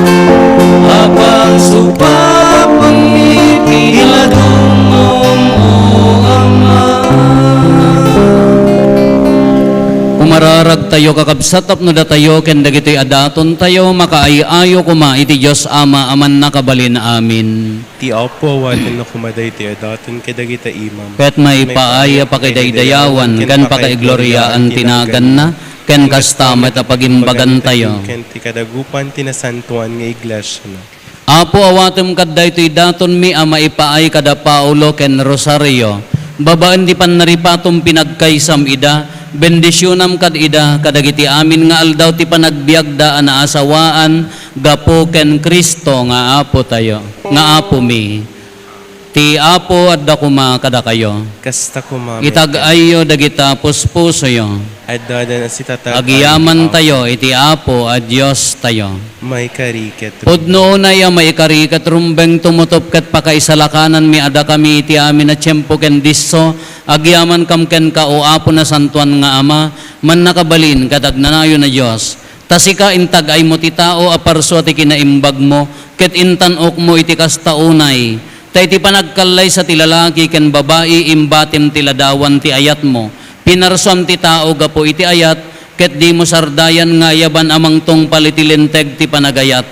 Apang supapakmi ti nadumom, O Ama. Kumararagta Tayo, kakabsat, tapno datayo ken dagitoy a datontayo makaay-ayo koma iti Dios Ama a Mannakabalin. Amin. Ti Apo awatenna koma daytoy a daton kadagita imam. Ket maipaay a pakidaydayawan ken pakaigloriaan ti naganna, ken kasta met a pagimbagantayo. Ken ti kadagupan ti nasantoan nga iglesiana. Apo, awatem kad daytoy datonmi a maipaay kada Paolo ken Rosario. Babaen ti pannaripatom, pinagkaysam ida, bendisionam kad ida kadagiti amin nga aldaw ti panagbiagda a naasawaan gapu ken Cristo nga Apotayo, nga Apomi. Ti Apo adda koma kadakayo. Kasta koma met. Itag-ayyo dagita puspusoyo. Adda, adda, sitatag-ay. Agyamantayo iti Apo a Diostayo. Maikari ket. Pudno unay a maikari ket rumbeng, tumutop ket pakaisalakananmi a dakami iti amin a tiempo ken disso, agyamankam kenka, O Apo, Nasantoan nga Ama, Mannakabalin ket Agnanayon a Dios. Ta sika, intag-aymo ti tao a parsua ti kinaimbagmo, ket intan-okmo iti kasta unay. Ta iti panagkallaysa ti lalaki ken babai, imbatim ti ladawan ti ayatmo. Pinarsuam ti tao gapu iti ayat, ket dimo sardayan nga ayaban a mangtungpal iti linteg ti panagayat.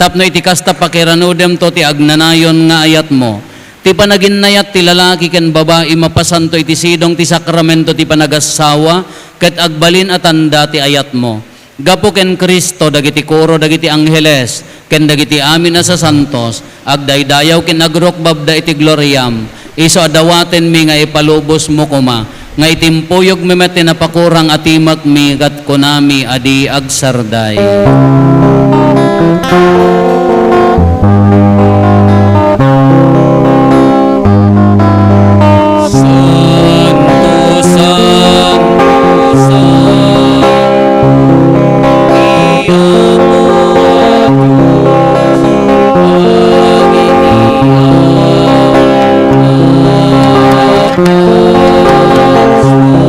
Tapno iti kasta, pakiranudemto ti agnanayon nga ayatmo. Ti panaginnayat ti lalaki ken babai mapasanto iti sidong ti sakramento ti panagassawa, ket agbalin a tanda ti ayatmo. Gapu ken Cristo, dagiti koro dagiti angheles ken dagiti amin a sasantos agdaydayaw ken agrukbabda iti gloriam. Isu a dawatenmi nga ipalubosmo koma nga itimpuyogmi met ti napakurang a timekmi ket kunami a di agsarday. Santo, Santo, Santo, ti Apo a Dios, agyaman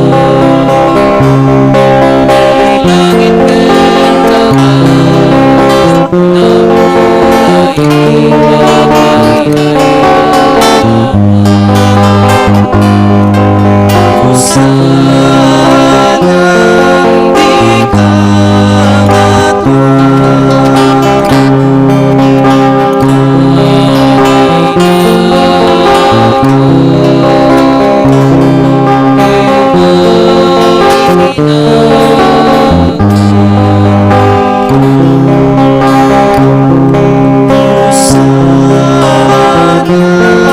ti langit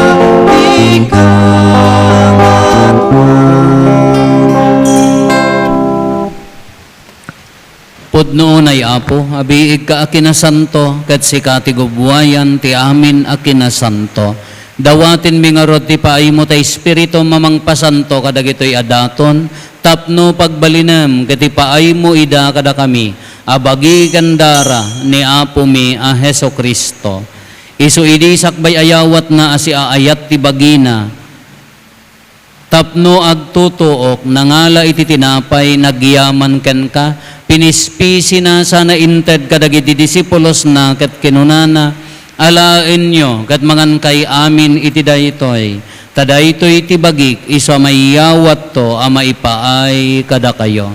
ken daga. Pudno unay, Apo, a biigka a kinasanto, ket sika ti gubbuayan ti amin a kinasanto. Dawatenmi ngarud ti paaymo ta Espiritum a mangpasanto kadagitoy a daton, tapno pagbalinem ket ipaaymo ida kadakami a bagi ken dara ni Apomi a Jesu-Cristo. Isu idi sakbay a yawatna a siaayat ti bagina, tapno agtutuok, nangala iti tinapay, nagyaman kenka, pinispisina sana inted kadagiti disipulosna ket kinunana, Alaenyo ket mangankay amin iti daytoy, ta daytoy ti bagik isu a maiyawatto a maipaay kadakayo.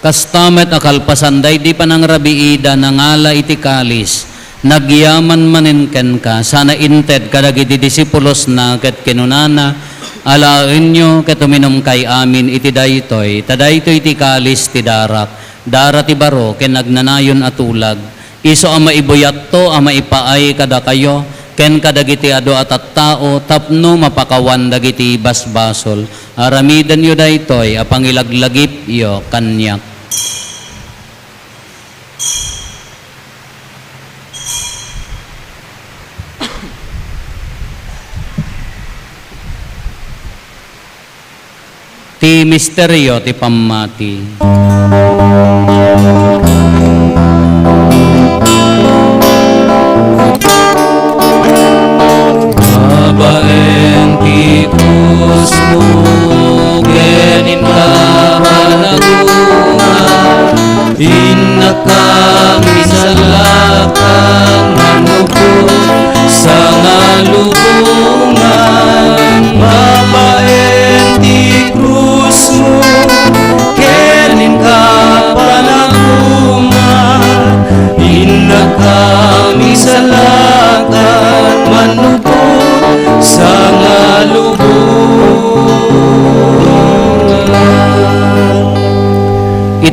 Kasta met a kalpasan daydi panangrabiida, nangala iti kalis, nagyaman manen kenka, sana inted kadagiti disipulosna ket kinunana, Alaenyo ket uminumkay amin iti daytoy, ta daytoy ti kalis ti darak, dara ti baro ken agnanayon a tulag. Isu a maibuyatto a maipaay kadakayo ken kadagiti adu a tattao tapno mapakawan dagiti basbasol. Aramidenyo daytoy a pangilaglagipyo kaniak. Ti misterio ti pammati. Babaen ti krusmo ken inka a nagungar, innaka misalakkan mannubo.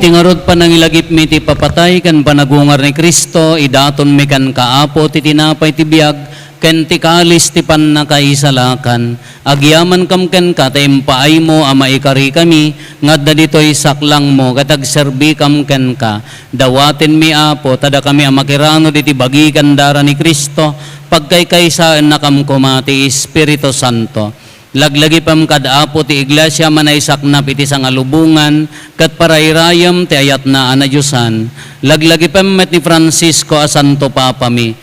Ngarud, panangilagipmi ti ipapatay ken panagungar ni Cristo, idatonmi kenka, Apo, ti tinapay ti biag ken ti kalis ti pannakaisalakan. Agyamankam kenka ta impaaymo a maikarikami nga adda ditoy saklangmo ket agserbikam kenka. Dawatenmi, Apo, ta dakami a makiranud iti bagi ken dara ni Cristo, pagkaykaysaennakam koma ti Espiritu Santo. Laglagipem kad Apo ti Iglesia a manaysaknap iti sangalubongan ket parairayem ti ayatna a nadiosan. Laglagipem met ni Francisco a Santo Papami.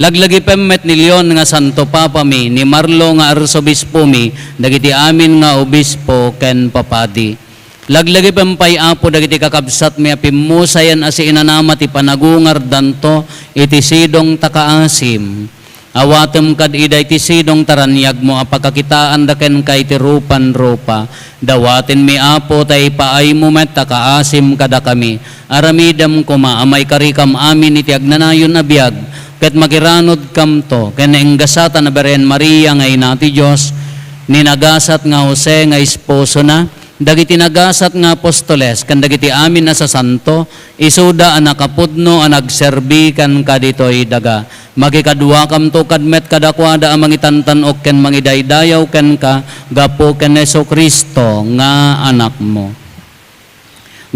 Laglagipem met ni Leon nga Santo Papami, ni Marlo nga Arsobispomi, dagiti amin nga obispo ken papadi. Laglagipem pay, Apo, dagiti kakabsatmi a pimmusayen a siinanama ti panagungardanto iti sidong ta kaasim. Awatem kad ida iti sidong ta raniagmo a pakakitaanda kenka iti rupan-rupa. Dawatenmi, Apo, ta ipaaymo met ta kaasim kadakami. Aramidem koma a maikarikam amin iti agnanayon a biag, ket makiranudkamto ken naenggasatan a Birhen Maria nga Ina ti Dios, ni nagasat nga Jose nga esposona, dagiti nagasat nga apostoles, ken dagiti amin a sasanto, isuda a nakapudno a nagserbi kenka ditoy daga. Makikaduakamto kad met kadakuada a mangitantan-ok ken mangidaydayaw kenka gapu ken Jesu-Cristo nga Anakmo.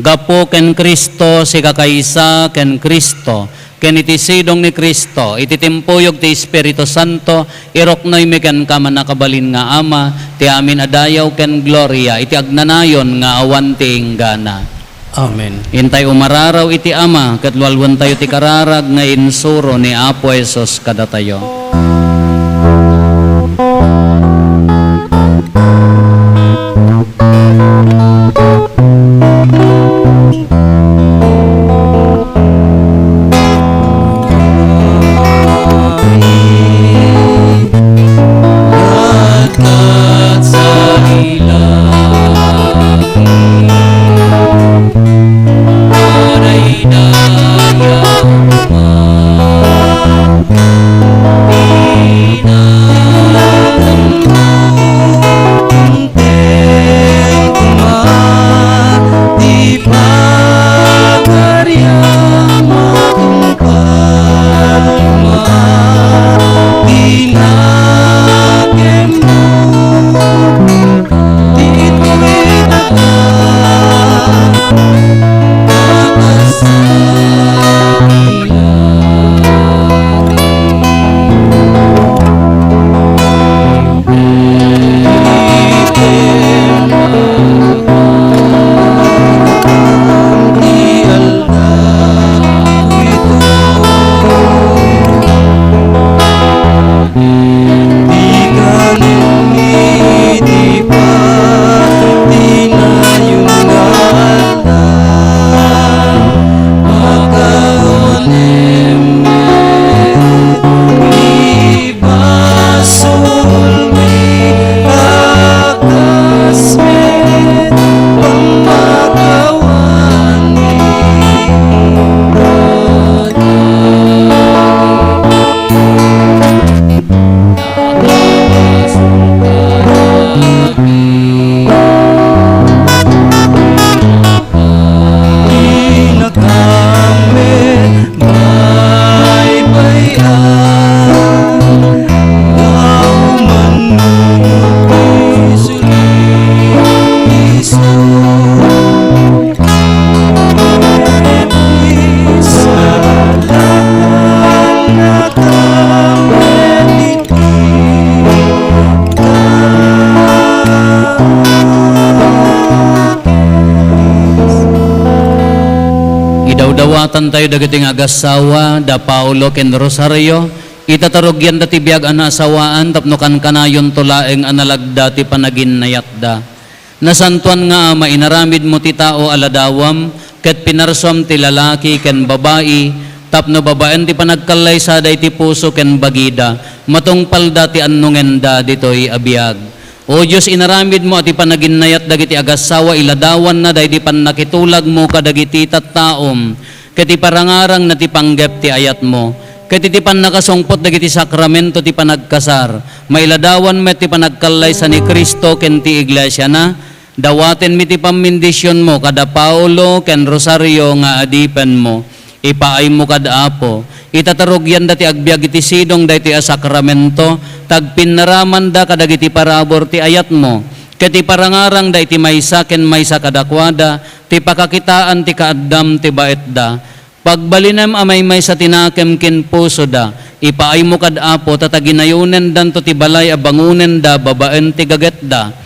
Gapu ken Cristo, sikakaysa ken Cristo, ken iti sidong ni Cristo, iti timpuyog ti Espiritu Santo, iruknoymi kenka, mannakabalin nga Ama, ti amin a dayaw ken gloria iti agnanayon nga awan ti inggana. Amen. Intay umararaw iti Ama, ket lualuentayo ti kararag nga insuro ni Apo Jesus kadatayo. Idawdawatantayo dagiti nga agassawa, da Paolo ken Rosario, ita ta rugianda ti biag a naasawaan tapno kankanayonto laeng a nalagda ti panaginnayatda. Nasantoan nga Ama, inaramidmo ti tao a ladawam, ket pinarsuam ti lalaki ken babai, tapno babaen ti panagkallaysada iti puso ken bagida, matungpalda ti annongenda ditoy a biag. O Dios, inaramidmo a ti panaginnayat dagiti agassawa iladawanna daydi pannakitulagmo kadagiti tattaom, ket iparangarangna ti panggep ti ayatmo, ket iti pannakasungpot dagiti sakramento ti panagkasar, mailadawan met ti panagkallaysa ni Cristo ken ti Iglesiana, Dawatenmi ti pammendisionmo kada Paolo ken Rosario nga adipenmo. Ipaaymo kad Apo, ita ta rugianda ti agbiag iti sidong daytoy a sakramento, ta agpinnaramanda kadagiti parabur ti ayatmo, ket iparangarangda iti maysa ken maysa kadakuada ti pakakitaan ti kaaddam ti baetda. Pagbalinem a maymaysa ti nakem ken pusoda, ipaaymo kad Apo ta taginayonendanto ti balay a bangonenda babaen ti gagetda.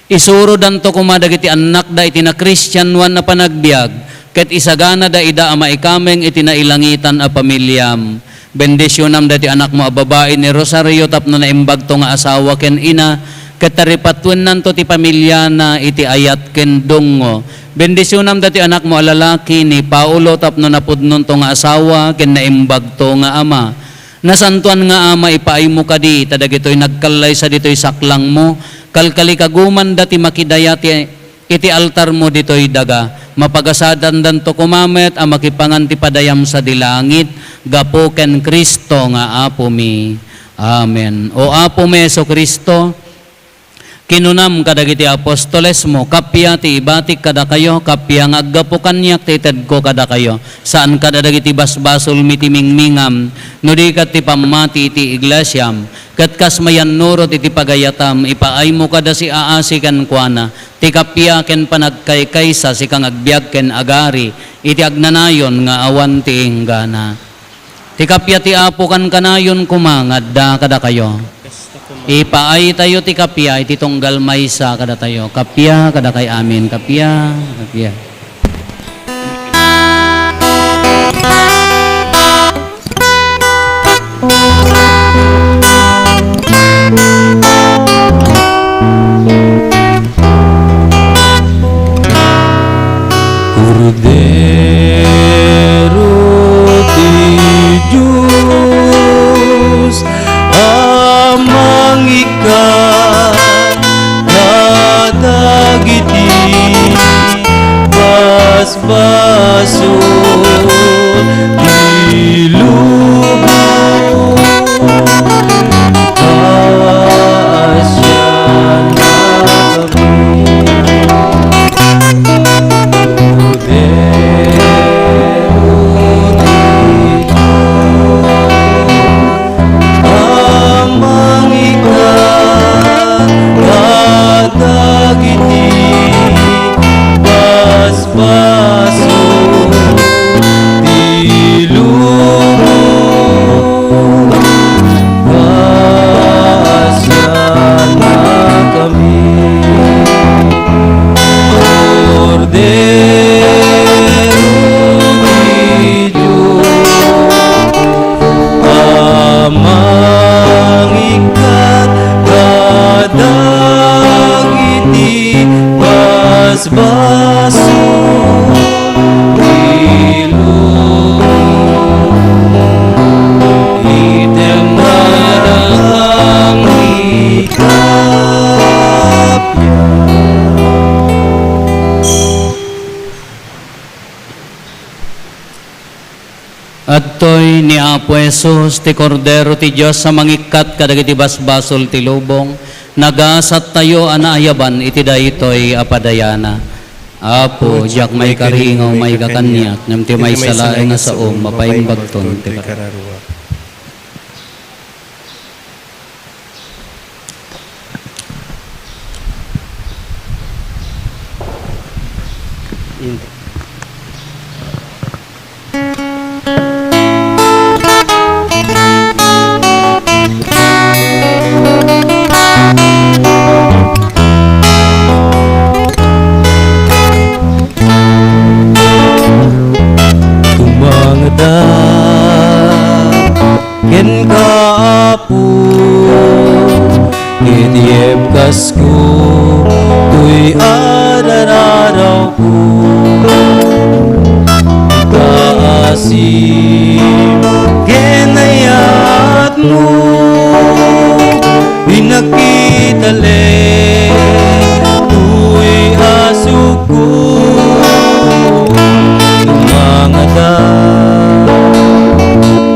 Isurodanto koma dagiti annakda iti nakristianoan a panagbiag, ket isaganada ida a maikameng iti nailangitan a pamiliam. Bendisionam daytoy anakmo a babai ni Rosario tapno naimbagto nga asawa ken ina, ket taripatuennanto ti pamiliana iti ayat ken dungngo. Bendisionam daytoy anakmo a lalaki ni Paolo tapno napudnonto nga asawa ken naimbagto nga ama. Nasantoan nga Ama, ipaaymo kadi ta dagitoy nagkallaysa ditoy saklangmo, kalkalikagumanda ti makidaya ti, iti altarmo ditoy daga. Mapagasadandanto koma met a makipangan ti padayam sadi langit, gapu ken Cristo nga Apomi. Amen. O Apomi Jesu-Cristo, kinunam kadagiti apostolesmo, "Kappia ti ibatik kadakayo, kappia nga aggapu kaniak ti itedko kadakayo." Saan kada dagiti basbasolmi ti mingmingam, no di ket ti pammati iti iglesiam, ket kas mayannurot iti pagayatam, ipaaymo kada siaasi kenkuana, ti kappia ken panagkaykaysa, sika nga agbiag ken agari, iti agnanayon nga awan ti inggana. Ti kappia ti Apo kankanayon koma nga adda kadakayo. Ipaaytayo ti kappia iti tunggal maysa kadatayo. Kappia kadakay amin. Kappia, kappia. Kordero ti Dios a mangikkat kadagiti basbasol ti lubong. Paasian Amang ika kadagiti basbaso ti lubong. Paasianakami, Kordero ti Dios, a mangikkat kadagiti basbaso ti lubong. Item na lang ni kappia. Adtoy ni Apo Jesus, ti Kordero ti Dios a mangikkat kadagiti basbasol ti lubong. Nagasattayo a naayaban iti daytoy a padayana. Apo, diak maikari nga umayka kaniak, ngem ti maysa laeng a saom, mapaimbagton ti kararuak. Tumangada kenka, Apo, iti ebkasko, toy ad-ararawko. Kaasim ken ayatmo, pinakita laeng toy asukko. Tumangada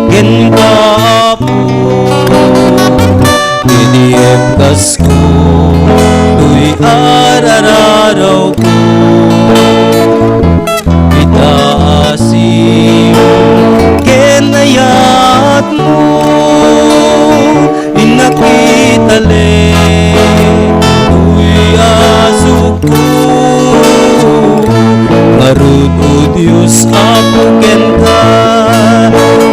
kenka, Apo, iti ebkasko, toy ad-ararawko. Arawko, itaasimo ken ayatmo, innak itali toy asukko. Ngarud, O Dios, Apo, kenka,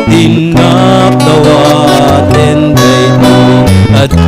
dinnak dawaten daytoy ad-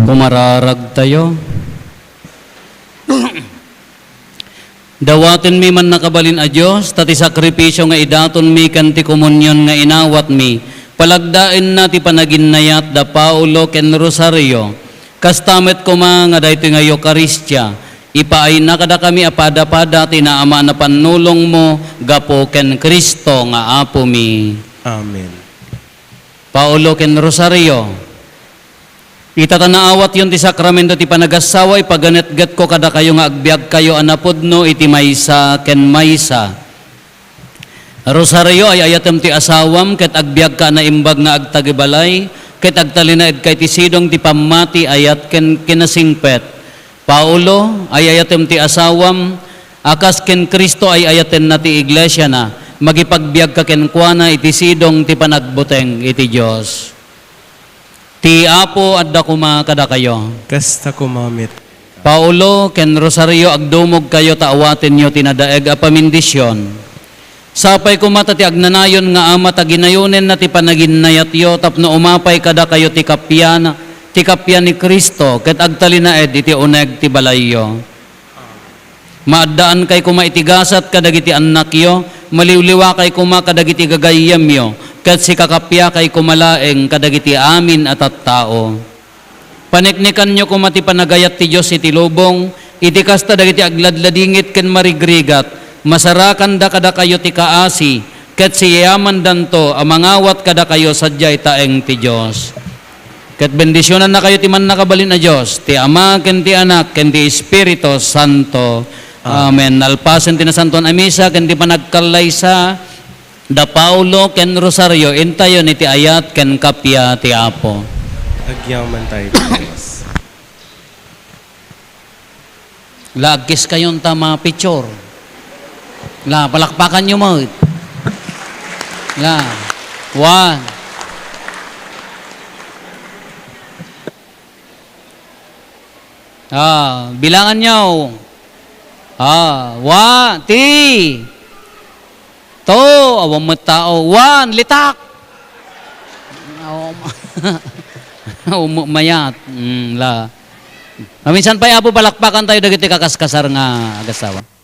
Kumararagtayo. Dawatenmi man nakabalin a Dios, ta ti sakripisio nga idatonmi ken ti komunion nga inawatmi, palagdaenna ti panaginnayat da Paolo ken Rosario, kasta met koma nga daytoy nga Eukaristia, ipaayna kadakami a padapada ti naamana pannulongmo gapu ken Cristo nga Apomi. Amen. Paolo ken Rosario, ita ta naawatyon ti sakramento ti panagassawa, ipaganetgetko kadakayo nga agbiagkayo a napudno iti maysa ken maysa. Rosario, ay-ayatem ti asawam ket agbiagka a naimbag nga agtagibalay, ket agtalinaedka iti sidong ti pammati, ayat ken kinasingpet. Paolo, ay-ayatem ti asawam, a kas ken Cristo ay-ayatenna ti iglesiana, mangipagbiagka kenkuana iti sidong ti panagbuteng iti Dios. Ti Apo adda koma kadakayo. Kasta koma met. Paolo ken Rosario, agdumogkayo ta awatenyo ti nadaeg a pamindision. Sapay koma ta ti agnanayon nga Ama ta ginayonenna ti panaginnayatyo tapno umapay kadakayo ti kappia, ti kappia ni Cristo ket agtalinaed iti uneg ti balayyo. Maaddaankay koma iti gasat kadagiti annakyo, maliwliwakay koma kadagiti gagayyemyo, ket sikakappiakay koma laeng kadagiti amin a tattao. Paneknekanyo koma ti panagayat ti Dios iti lubong, iti kasta dagiti agladladingit ken marigrigat, masarakanda kadakayo ti kaasi, ket siyamandanto a mangawat kadakayo sadiay taeng ti Dios. Ket bendisionannakayo ti Mannakabalin a Dios, ti Ama, ken ti Anak, ken ti Espiritu Santo. Amen. Nalpasen ti Nasantoan a Misa ken ti panagkallaysa da Paulo ken Rosario, intayon iti ayat ken kappia ti Apo. Agyaman tayo, Dios. La, agkiskayon ta ma-picture. La, palakpakanyo met. La, one. Ah, bilanganyo. Ah, one, three. To, awan met tao. One, litak. Awan ma-, awan ma-, mayat. Mm, la. Maminsan pay, Apo, palakpakan tayo dagiti kakaskasar nga agasawa.